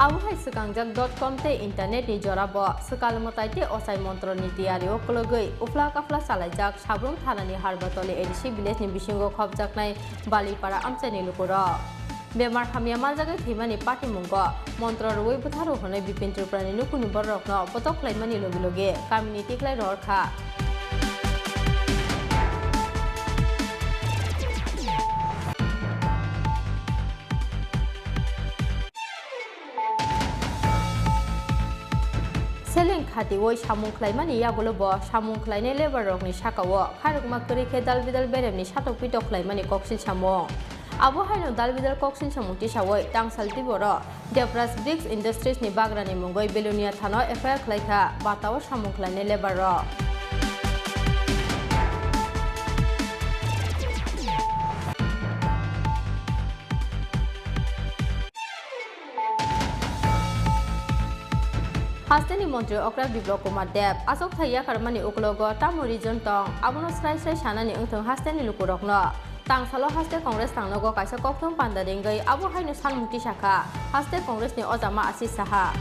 Abo hai swkangjak dot com tei internet ni jora bo swkal mwtai tei ochai montro ni tiyari o kwlwgwi uphla kaphla chalaijak Sabrum thana ni Harbatoli A D C village ni bisingo khopjaknai Balipara amchai ni lukurok. Bemar hamya manjagwi thwimani patimungo montro rwui bwtharu hwnwi Bipin Tripura ni nukhungni bororokno botok khlaimani logi logi kamini tiklai rohor kha. Seleng khatiui samung khlaimani yagulo bo samung khlainai labour rokni sakao kharokma kwrwi khe dal bidal beremni satok pitok khlaimani koksil samung. Abo haino dalbidal koksil samung tisawi tangsal tiboro Devraj Bricks Industries ni bagrani mungwi Belonia thano F I R khlaikha, batao samung khlainai labour rok. Hasteni montri okra Biplab Kumar Deb, achukthai yakarmani uklogo tamo reason tong, abono srai srai sanani wngthung hasteni lukurokno. Tangsalo haste Congress tangnogo kaisa kokthum panda ringwi abo haino sanmung tisakha haste Congress ni ojama Ashish Saha.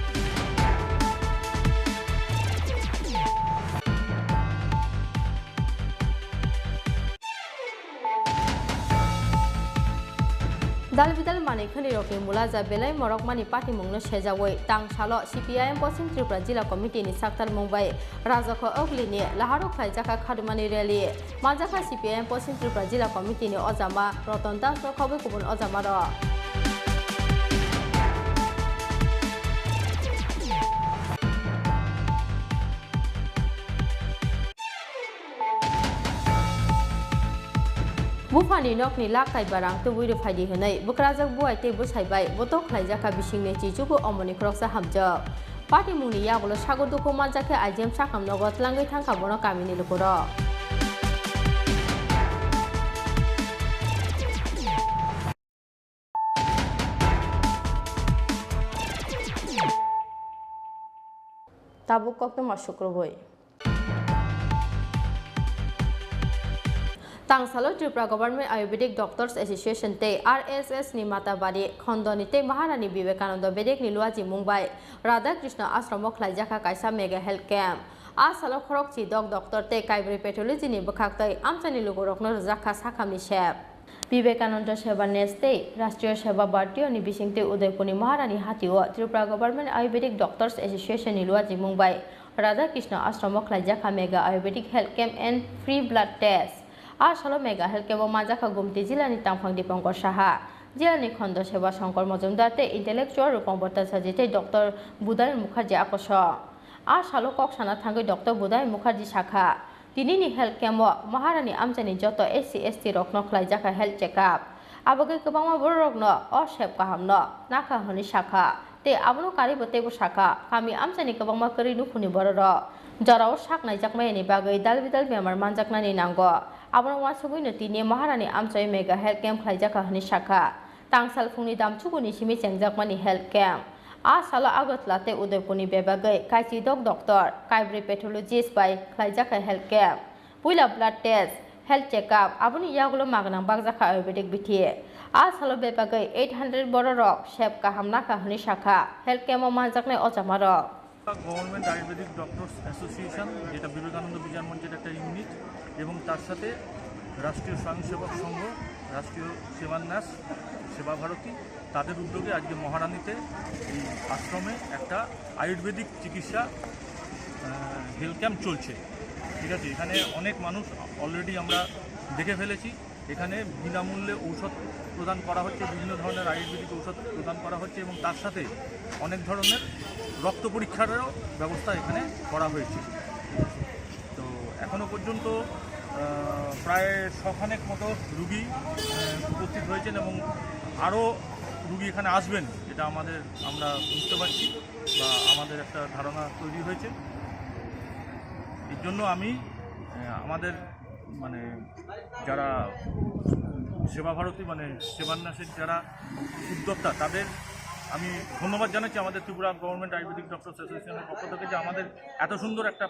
Dalbidal manwi khwnirokni mulaja belai morokmani patimungno sejawi tangsalo C P I M Poschim Tripura Jila Committee ni saktarmung bai Rajakho Ogli ni laharok khlaijakha khadumani rally. Manjakha C P I M Poschim Tripura Jila Committee ni ojama Roton Das no khobwi kubun ojamarok. Buphani nokni lak kaiba rang tubui rwphaidi hwnwi bwkrajak buai tei bwsai bai botok khlaijakha bisingni chichugo omoni khoroksa hamjak. Patimungni yagulo sago dukhu manjakhe I G M sakam nogo tlangwi thangkha bono kamini lukurok. Tabuk koktwma sukrubui. Tangsalo Tripura Government Ayurvedic Doctors Association tei R S S ni Matabari Khondoni tei Maharani Vivekananda Bedek ni luajimung bai Radha Krishna Ashram o khlaijakha kaisa mega health camp. A salo khorokchi dok doctor tei kaibrwi pathology ni bwkhaktwi amchaini lukurokno rwjakha sakhamni sep. Vivekananda Seva Nest tei Rashtriya Seva Bharti ni bisingtwi Udaipurni Maharani Hati o Tripura Government Ayurvedic Doctors Association ni luajimung bai Radha Krishna Ashram o khlaijakha mega Ayurvedic health camp and free blood test. A salo mega health camp o manjakha Gumti jilani tangphang Dipankar Saha, jilani Khondo Seva Shankar Majumdar tei intellectual Rupam Bhattacharjee tei Doctor Budai Mukherjee akosong. A salo kok sana thangwi Doctor Budai Mukherjee sakha, tinini health camp o Maharani amchaini joto S C S T rokno khlaijakha health checkup. Abagwi kwbangma bororokno o sep kahamno nakha hwnwi sakha. Tei abono karwibo teibo sakha, kami amchaini kwbangma kwrwi nukhungni bororok jorao sak naijakmayani bagwi dalbidal bemar manjaknani nango. Abono uansugwino tini Maharani amchaio mega health camp khlaijakha hwnwi sakha. Tangsal phungni damchuguni simi chengjakmani health camp. A salo Agartala tei Udaipurni bebagwi kaichidok doctor, kaibrwi pathologist bai khlaijakha health camp. Puila blood test, health checkup, aboni yagulo magnang bakjakha ayurvedic bithi. A salo bebagwi eight hundred bororok sep kaham nakha hwnwi sakha health camp o manjaknai ojamarok. Government Ayurvedic Doctors Association, যেটা বিবেকানন্দ বিজয় মঞ্চের একটা ইউনিট, এবং তার সাথে রাষ্ট্রীয় স্বয়ংসেবক সংঘ, রাষ্ট্রীয় সেবান্যাস, সেবা ভারতী, তাদের উদ্যোগে আজকে মহারানীতে এই আশ্রমে একটা আয়ুর্বেদিক চিকিৎসা, আহ, হেলথ ক্যাম্প চলছে। ঠিক আছে, এখানে অনেক মানুষ অলরেডি আমরা দেখে ফেলেছি। এখানে বিনামূল্যে ঔষধ প্রদান করা হচ্ছে, বিভিন্ন ধরনের আয়ুর্বেদিক ঔষধ প্রদান করা হচ্ছে এবং তার সাথে অনেক ধরনের রক্ত পরীক্ষারও ব্যবস্থা এখানে করা হয়েছে। তো এখনো পর্যন্ত, আহ, প্রায় শখানেক মতো রুগী, আহ, উপস্থিত হয়েছেন এবং আরও রুগী এখানে আসবেন, এটা আমাদের, আমরা বুঝতে পারছি বা আমাদের একটা ধারণা তৈরি হয়েছে। এর জন্য আমি, আহ, আমাদের, মানে, যারা সেবা ভারতী, মানে, সেবান্যাসের যারা উদ্যোক্তা, তাদের আমি ধন্যবাদ জানাচ্ছি আমাদের ত্রিপুরা গভর্নমেন্ট আয়ুর্বেদিক ডক্টরস অ্যাসোসিয়েশনের পক্ষ থেকে, যে আমাদের এত সুন্দর একটা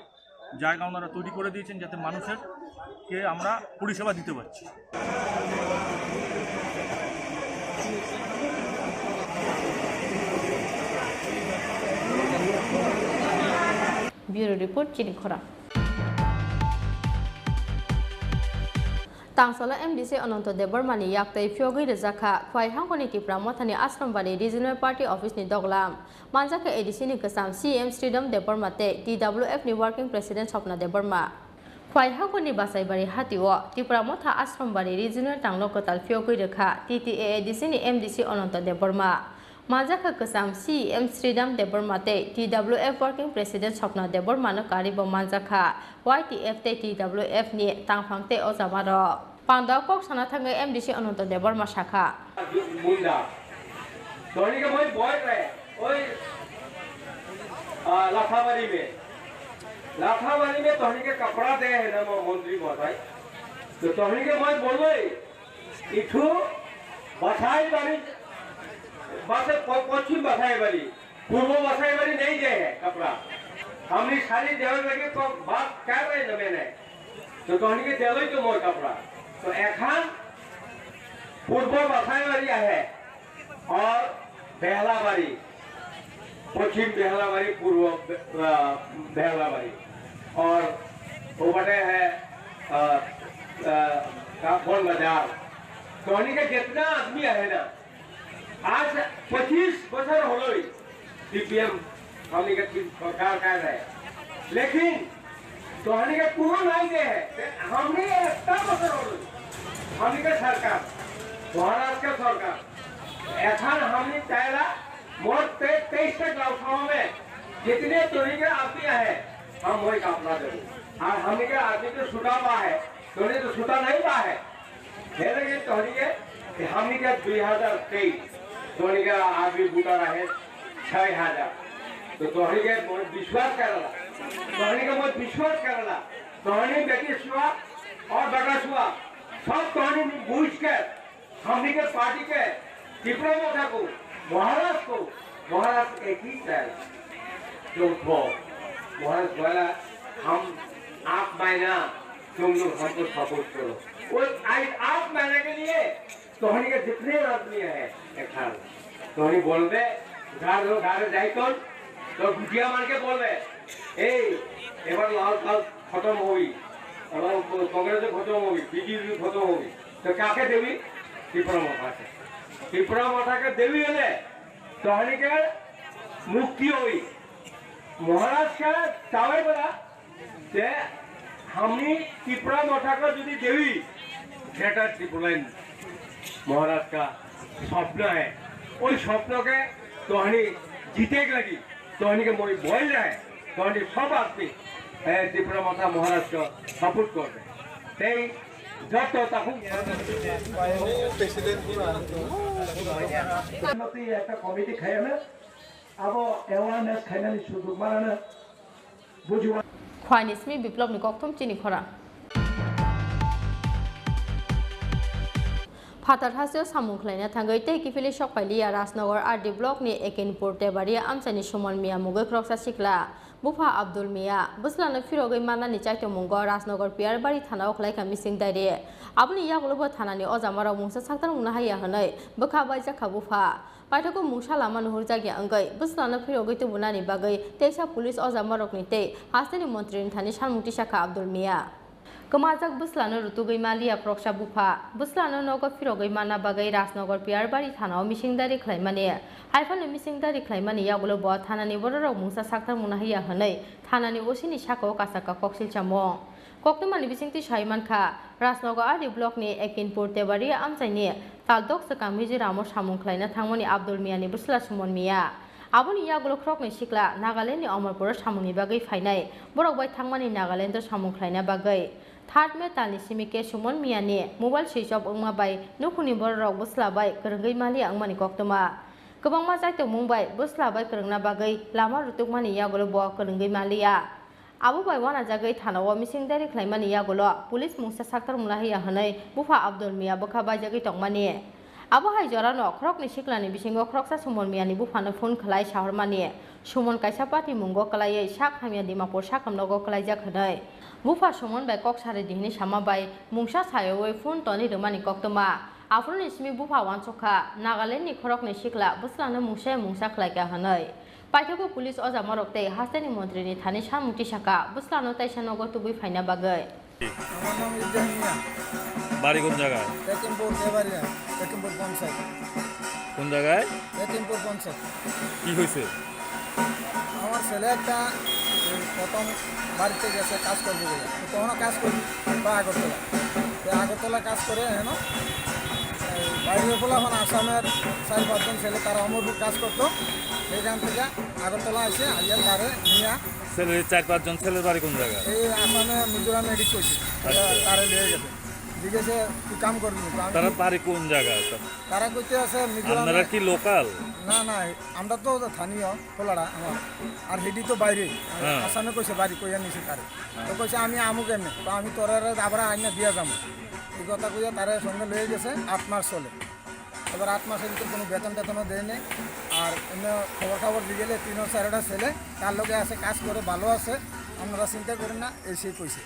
জায়গা ওনারা তৈরি করে দিয়েছেন, যাতে মানুষের কে আমরা পরিষেবা দিতে পারছি। Bureau Report, Chini Khorang. Tangsalo M D C Ananto Debbarma ni yaktwi phiyogwi rwjakha Khwai Hangkhoni Tipra Mothani Ashram Bari Regional Party Office ni doglam. Manjakha A D C ni kwcham C E M Sridham Debbarma tei T W F ni Working President Swapna Debbarma. Khwai Hangkhoni Basaibari Hati o Tipra Motha Ashram Bari Regional Tangno kwtal phiyogwi rwkha T T A A D C ni M D C Ananto Debbarma. Manjakha kwcham C E M Sridham Debbarma tei T W F Working President Swapna Debbarma no karwi bo manjakha Y T F tei T W F ni tangphang tei ojamarok. Panda kok sana thangwi M D C Ananta Debbarma sakha. मुंडा। तोहनी के मैं बोल रहे, ओए, आ, लाखाबारी में, लाखाबारी में तोहनी के कपड़ा दे है ना, मो-, मंत्री महोदय। तो तोहनी के मैं बोले, इठू बसाई बारी, बात प-, पश्चिम बसाई बारी, पूर्व बसाई बारी नहीं दे है कपड़ा। हमने सारी देवे लगे तो बात कर रहे ना मैंने। तो तोहनी के देवे तो मोर कपड़ा। तो एखान पूर्व बसाई बारी है। और बेहलाबारी, पश्चिम बेहलाबारी, पूर्व बे-, अ, बेहलाबारी और वो बटे है, अ, अ, काफल बाजार। सोनी का जितना आदमी है ना, आज पच्चीस बछर होलोई। सीपीएम हमनी के ठीक सरकार कर रहे हैं, लेकिन तोहनी के कोनो नहीं दे है। हमनी के इतना बछर होलोई, हमनी के सरकार, महाराष्ट्र के सरकार, एखन हमनी चाहेला मोर ते-, तेईस तक लोकसभा में जितने तोहनी के आदमी है, हम वही काफला देबो। और हमनी के आदमी तो छुटा बा है, तोहनी तो छुटा नहीं बा है। हेरे के तोहनी के, कि हमनी के दुई हजार तेईस, तोहनी के आदमी वोटर है छह हजार। तो तोहनी के मोर विश्वास करला, तोहनी के मोर विश्वास करला, तोहनी बेटी सुआ और बेटा सुआ, सब तोहनी बुझ के हमनी के पार्टी के त्रिपुरा मोर्चा को, महाराज को, महाराज एक ही चाहेला। जो उठो, महाराज बोला, हम आप मायना, तुम लोग हमको सपोर्ट करो। वो आज आप मायना के लिए तोहनी के जितने आदमी है, एक साल, तोहनी बोलबे, घर लो, घर जाइतोन, तो गुटिया मार के बोलबे, "ए, एबार लाल साल खत्म होई, एबार कांग्रेस खत्म होई, बीजेपी खत्म होई।" तो काके देवी? त्रिपुरा मोर्चा के। त्रिपुरा मोर्चा के देवी हले तोहनी के मुक्ति होई। महाराज का चावे बड़ा ते हमनी त्रिपुरा मोर्चा का जदि देवी, ग्रेटर त्रिपुरालैंड महाराज का स्वप्न है, ওই স্বপ্নকে তহনি জিতে লাগি, তহনিকে মই বল যায়, তহনি সব আদমি, এ, ত্রিপুরা মাতা মহারাজকে সাপোর্ট করবে। এই যত তখন একটা কমিটি খাই না, আবো অ্যাওয়ারনেস খাইনানি সুযোগ মারানো Khwani simi Biplobni kokthum chini khorang. Phatar hasteo samung khlaina thangwi tei kiphilwi sokpailiya Rajnagar R D blockni Ekinpur Tebaria amchaini Suman Miya mungwi khoroksa sikla bupha Abdul Miya bwslano phirogwi mannani chaitokmungo Rajnagar Piyarbari thanao khlaikha mising diary. Aboni yagulo bo thanani ojamarok mungsa saktar mungna haiya hwnwi bwkha baijakha bupha. Paithago mungsa lama nuhurjakya wngwi bwslano phirogwi tubunani bagwi teisa police ojamarokni tei hasteni montrini thani salmung tisakha Abdul Miya. Kwmajak bwslano rutugwi maliya khoroksa bupha, bwslano nogo phirogwi manna bagwi Rajnagar Piyarbari thanao mising diary khlaimani. Haiphano mising diary khlaimani yagulo bo thanani bororok mungsa saktar mungna haiya hwnwi thanani O C ni sakao kasaka koksilsamung. Koktwmani bisingtwi sai mankha, Rajnagar R D blockni Ekinpur Tebaria amchaini taldok swkang Mizoramo samung khlaina thangmani Abdul Miyani bwsla Suman Miya. Aboni yagulo khoroknwi sikla Nagalandni Amarpuro samungni bagwi phainai borok bai thangmani Nagalando samung khlaina bagwi. Third May talni simi khe Suman Miyani mobile switch off wngma bai nukhungni bororok bwsla bai kwrwngwi maliya wngmani koktwma. Kwbangma chaitokmung bai bwsla bai kwrwngna bagwi lama rutukmani yagulo bo kwrwngwi maliya. Abo bai uanajagwi thanao mising diary khlaimani yagulo police mungsa saktar mungna haiya hwnwi bupha Abdul Miya bwkha baijagwi tongmani. Abo hai jorano khoroknwi siklani bisingo khoroksa Suman Miyani buphano phone khlai sahormani. Suman kaisa party mungo kwlaiwi sak hamya Dimapur sakhamnogo kwlaijak hwnwi. Bupha Suman bai kok sari di hwnwi sama bai mungsa sayawi phone tonwi rwmani koktwma. Aphuruni simi bupha uansukha Nagalandni khoroknwi sikla bwslano mungsa mungsa khlaikha hwnwi. Paithago police ojamarok tei hasteni montrini thani samung tisakha bwslano taisa nogo tubui phaina bagwi. আমার নাম ইব্রাহিম মিয়া। বাড়ি কোন জায়গায়? একিমপুর দেবারিয়া, একিমপুর পঞ্চায়েত। কোন জায়গায়? একিমপুর পঞ্চায়েত। কি হয়েছে? আমার ছেলে একটা, এই, প্রথম বাড়িতে গেছে কাজ করবে বলে, তো তখনও কাজ করি বা আগরতলা, তো আগরতলা কাজ করে এখনো বাইরে বলে এখন আসামের চার পাঁচজন ছেলে তারা অমরপুর কাজ করতো, এখান থেকে আগরতলা এসে আইয়া তারে নিয়ে ছেলের চার পাঁচজন ছেলের বাড়ি কোন জায়গায়? এই আসামে মিজোরামে এডিট করছে। আচ্ছা। তারে নিয়ে গেছে। ঠিক আছে, তুই কাম করবি না। তো আমি তারা কি বাড়ি কোন জায়গা? তারা কইতে আছে মিজোরামে। আপনারা কি লোকাল? না, না, আমরা তো স্থানীয়, খোলাড়া আমার। আর হেডি তো বাইরে, হ্যাঁ। আসামে কইছে বাড়ি, কইয়া নিছে তারে। হ্যাঁ। তো কইছে, "আমি আমু কেমনে?" তো আমি তোরে আবার আইনা দিয়া যাবো। এই কথা কইয়া তারে সঙ্গে লয়ে গেছে, আট মাস চলে। এবার আট মাসের ভিতরে কোনো বেতন টেতনও দেয় নেই। আর এমনি খবর খবর দিয়ে গেলে তিন চারটা ছেলে তার লগে আছে, কাজ করে, ভালো আছে, আপনারা চিন্তা করেন না, এই সেই কইছে।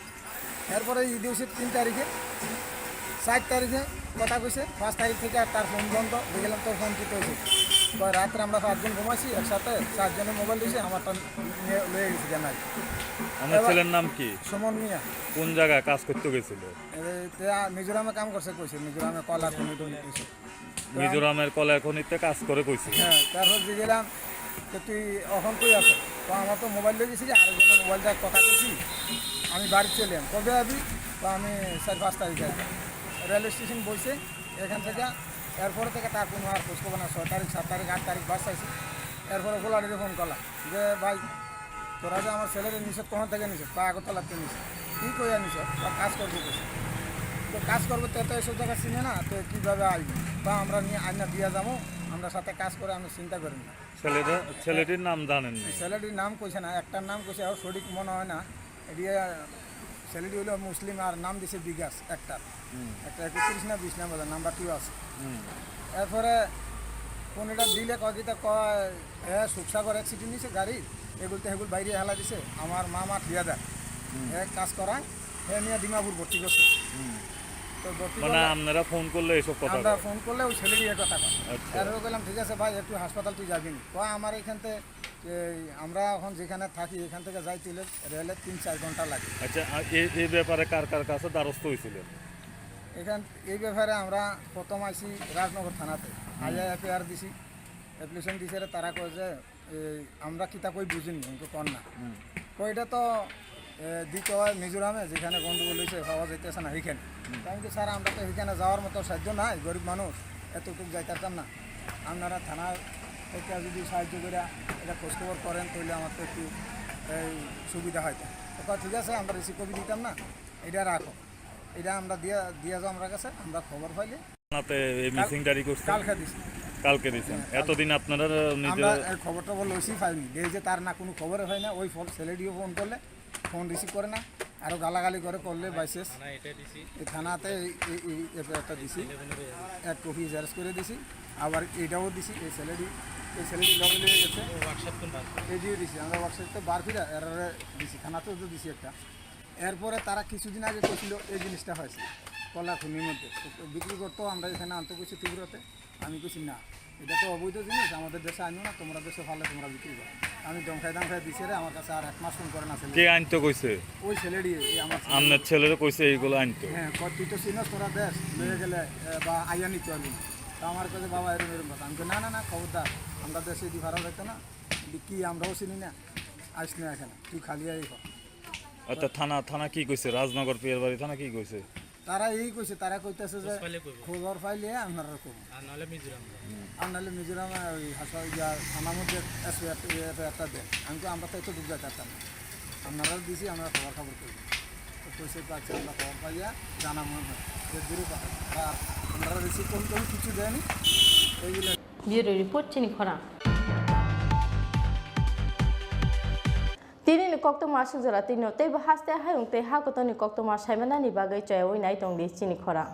এরপরে ঈদ হয়েছে তিন তারিখে, চার তারিখে কথা কইছে, পাঁচ তারিখ থেকে আর তার ফোন বন্ধ। দেখলাম, "তোর ফোন কিতা হয়েছে?" কয়, "রাত্রে আমরা পাঁচজন ঘুমাইছি একসাথে, চারজনে মোবাইল দিয়েছে, আমারটা নিয়ে লয়ে গেছে জানাই।" আমার এবার ছেলের নাম কি? সুমন মিয়া। কোন জায়গায় কাজ করতে গেছিল? এই তে মিজোরামে কাম করছে কইছে, মিজোরামে কয়লা খনি টনি কইছে। মিজোরামের কয়লা খনিতে কাজ করে কইছে। হ্যাঁ, তারপর যে গেলাম, তো তুই এখন কই আছো? তো আমার তো মোবাইল লয়ে গেছিলি, আরেকজনের মোবাইল দিয়ে কথা কইছি, আমি বাড়ি চলে এলাম। কবে আবি? তো আমি চার পাঁচ তারিখ আসবো। রেল স্টেশন বইছে, এখান থেকে, এরপরে থেকে তার কোনো আর খোঁজখবর না। ছয় তারিখ, সাত তারিখ, আট তারিখ বাস চাইছি। এরপরে পোলাডিরে ফোন করলাম যে, "ভাই, তোরা যে আমার ছেলেরে নিছত, কখন থেকে নিছত?" "তা আগরতলাতে নিছত।" "কি কইয়া নিছত?" "তা কাজ করবো কইছে।" "তো কাজ করবো, তো এত এসব জায়গা চিনে না, তো কিভাবে আইবি?" "তা আমরা নিয়ে আইনা দিয়া যাবো, আমরা সাথে কাজ করে, আমরা চিন্তা করি না।" ছেলেটা, ছেলেটির নাম জানেন না? ছেলেটির নাম কইছে না, একটার নাম কইছে, আর সঠিক মনে হয় না। এদিকে ছেলেটি হইলো মুসলিম, আর নাম দিছে বিকাশ একটা। হুম। একটা একত্রিশ না বিশ নাম্বার, নাম্বার টু আছে। হুম। এরপরে কোন এটা দিলে কয় কিতা কয়, এ, সুকসাগর অ্যাক্সিডেন্ট হয়েছে গাড়ি, এগুলতে হেগুল বাইরে হেলা দিছে। আমার মামা ঠিকাদার, হুম। এ কাজ করায়, হে নিয়ে ডিমাপুর ভর্তি করছে। হুম। তো ভর্তি মানে করলে আপনারা ফোন করলে এসব কথা আমরা বলে? ফোন করলে ওই ছেলেটি এ কথা কয়। আচ্ছা। এরপরে কইলাম, "ঠিক আছে ভাই, একটু হাসপাতাল তুই যাবি নি?" কয়, "আমার এখান থেকে, এই আমরা এখন যেখানে থাকি, এখান থেকে যাইতে হলে রেলে তিন চার ঘন্টা লাগে।" আচ্ছা, আর এ-, এই ব্যাপারে কার কার কাছে দ্বারস্থ হয়েছিলেন? এখান, এই ব্যাপারে আমরা প্রথম আইছি রাজনগর থানাতে, হুম। আইয়া এফআইআর দিছি, অ্যাপ্লিকেশন দিছে রে, তারা কয় যে, "এই আমরা কিতা কই বুঝিনি, কিন্তু কর না।" হুম। কয়, "এটা তো, এ, দিতে হয় মিজোরামে, যেখানে গন্ডগোল হয়েছে, পাওয়া যাইতেছে না, এখানে।" হুম। তো আমি কি, "স্যার, আমরা তো এখানে যাওয়ার মতো সাধ্য নাই, গরিব মানুষ, এতটুকু যাইতাম না। আপনারা থানা থেকে যদি সাহায্য করে এটা খোঁজখবর করেন, তাহলে আমার তো একটু এই সুবিধা হয়।" তো কয়, "ঠিক আছে, আমরা রিসিভ কপি দিতাম না, এটা রাখো।" এটা আমরা দিয়া, দিয়া যাও আমরা কাছে, আমরা খবর পাইলে থানাতে এই কাল-, মিসিং ডায়েরি করছেন? কালকে দিছি। কালকে দিছেন। হ্যাঁ, কালকে। এতদিন আপনারা নিজেরা আমরা এই খবর টবর লইছি, পাইনি। এই যে তার না কোনো খবরে পাই না, ওই ফল ছেলেটিও ফোন করলে ফোন রিসিভ করে না, আরও গালাগালি করে, করলে বাইসেস। থানা এটা দিছি। এই থানাতে এই, এই, এই এফআইআরটা দিছি, এক কপি জেরক্স করে দিছি, আবার এটাও দিছি। এই ছেলেটি, এই ছেলেটি লগে লগে গেছে। ও, WhatsApp তো বার করে। এটিও দিছি, আমরা WhatsApp তো বার করে এরারে দিছি, থানাতেও তো দিছি একটা। এরপরে তারা কিছুদিন আগে কইছিল এই জিনিসটা হয়েছে, কয়লা খনির মধ্যে তো বিক্রি করতো, আমরা এখানে আনতে কইছি ত্রিপুরাতে। আমি কইছি, "না, এটা তো অবৈধ জিনিস, আমাদের দেশে আনো না, তোমরা দেশে পারলে তোমরা বিক্রি করো।" আমি ধমকাই ধমকাই দিছে রে, আমার কাছে আর এক মাস ফোন করে না ছেলে। কে আনতে কইছে? ওই ছেলেটি, এই আমার ছেলে। আপনার ছেলেরে কইছে এইগুলো আনতে? হ্যাঁ, কয়, "তুই তো চিনস তোরা দেশ, লয়ে গেলে, এ, বা আইয়া নিতে পারবি না।" তা আমার কাছে, "বাবা, এরকম এরকম কথা।" আমি কই, "না, না, না, খবরদার, আমরা দেশে এটি ভাড়া রাখতে না, এটি কি আমরাও চিনি না, আইস না এখানে, তুই খালি আই কর।" আচ্ছা, থানা, থানা কি কইছে? রাজনগর পিয়ারবাড়ি থানা কি কইছে? তারা এই কইছে, তারা কইতেছে যে খোঁজ পাইলে কইবো। খবর পাইলে আপনারা কইবো। আর নাহলে মিজোরাম যাবো। আর নাহলে মিজোরাম, ওই হাসা-, ইয়া, থানার মধ্যে এসপি একটা, ইয়ে, একটা, একটা দেন। আমি তো, আমরা তো এত দূর যাইতে পারতাম না। আপনারা দিছি, আমরা খবর খবর করি। তো কইছে, "আচ্ছা, আমরা খবর পাইয়া জানা মনে হয় যে দূরে পাঠাবো।" আর আপনারা রিসিভ কোন, কোন কিছু দেয়নি, এইগুলো। Bureau report, Chini Khorang. Tini ni koktwma aswk jora twi no teibo haste hayung tei ha kotor ni koktwma saimanani bagwi chayawi nai tong di chini khorang.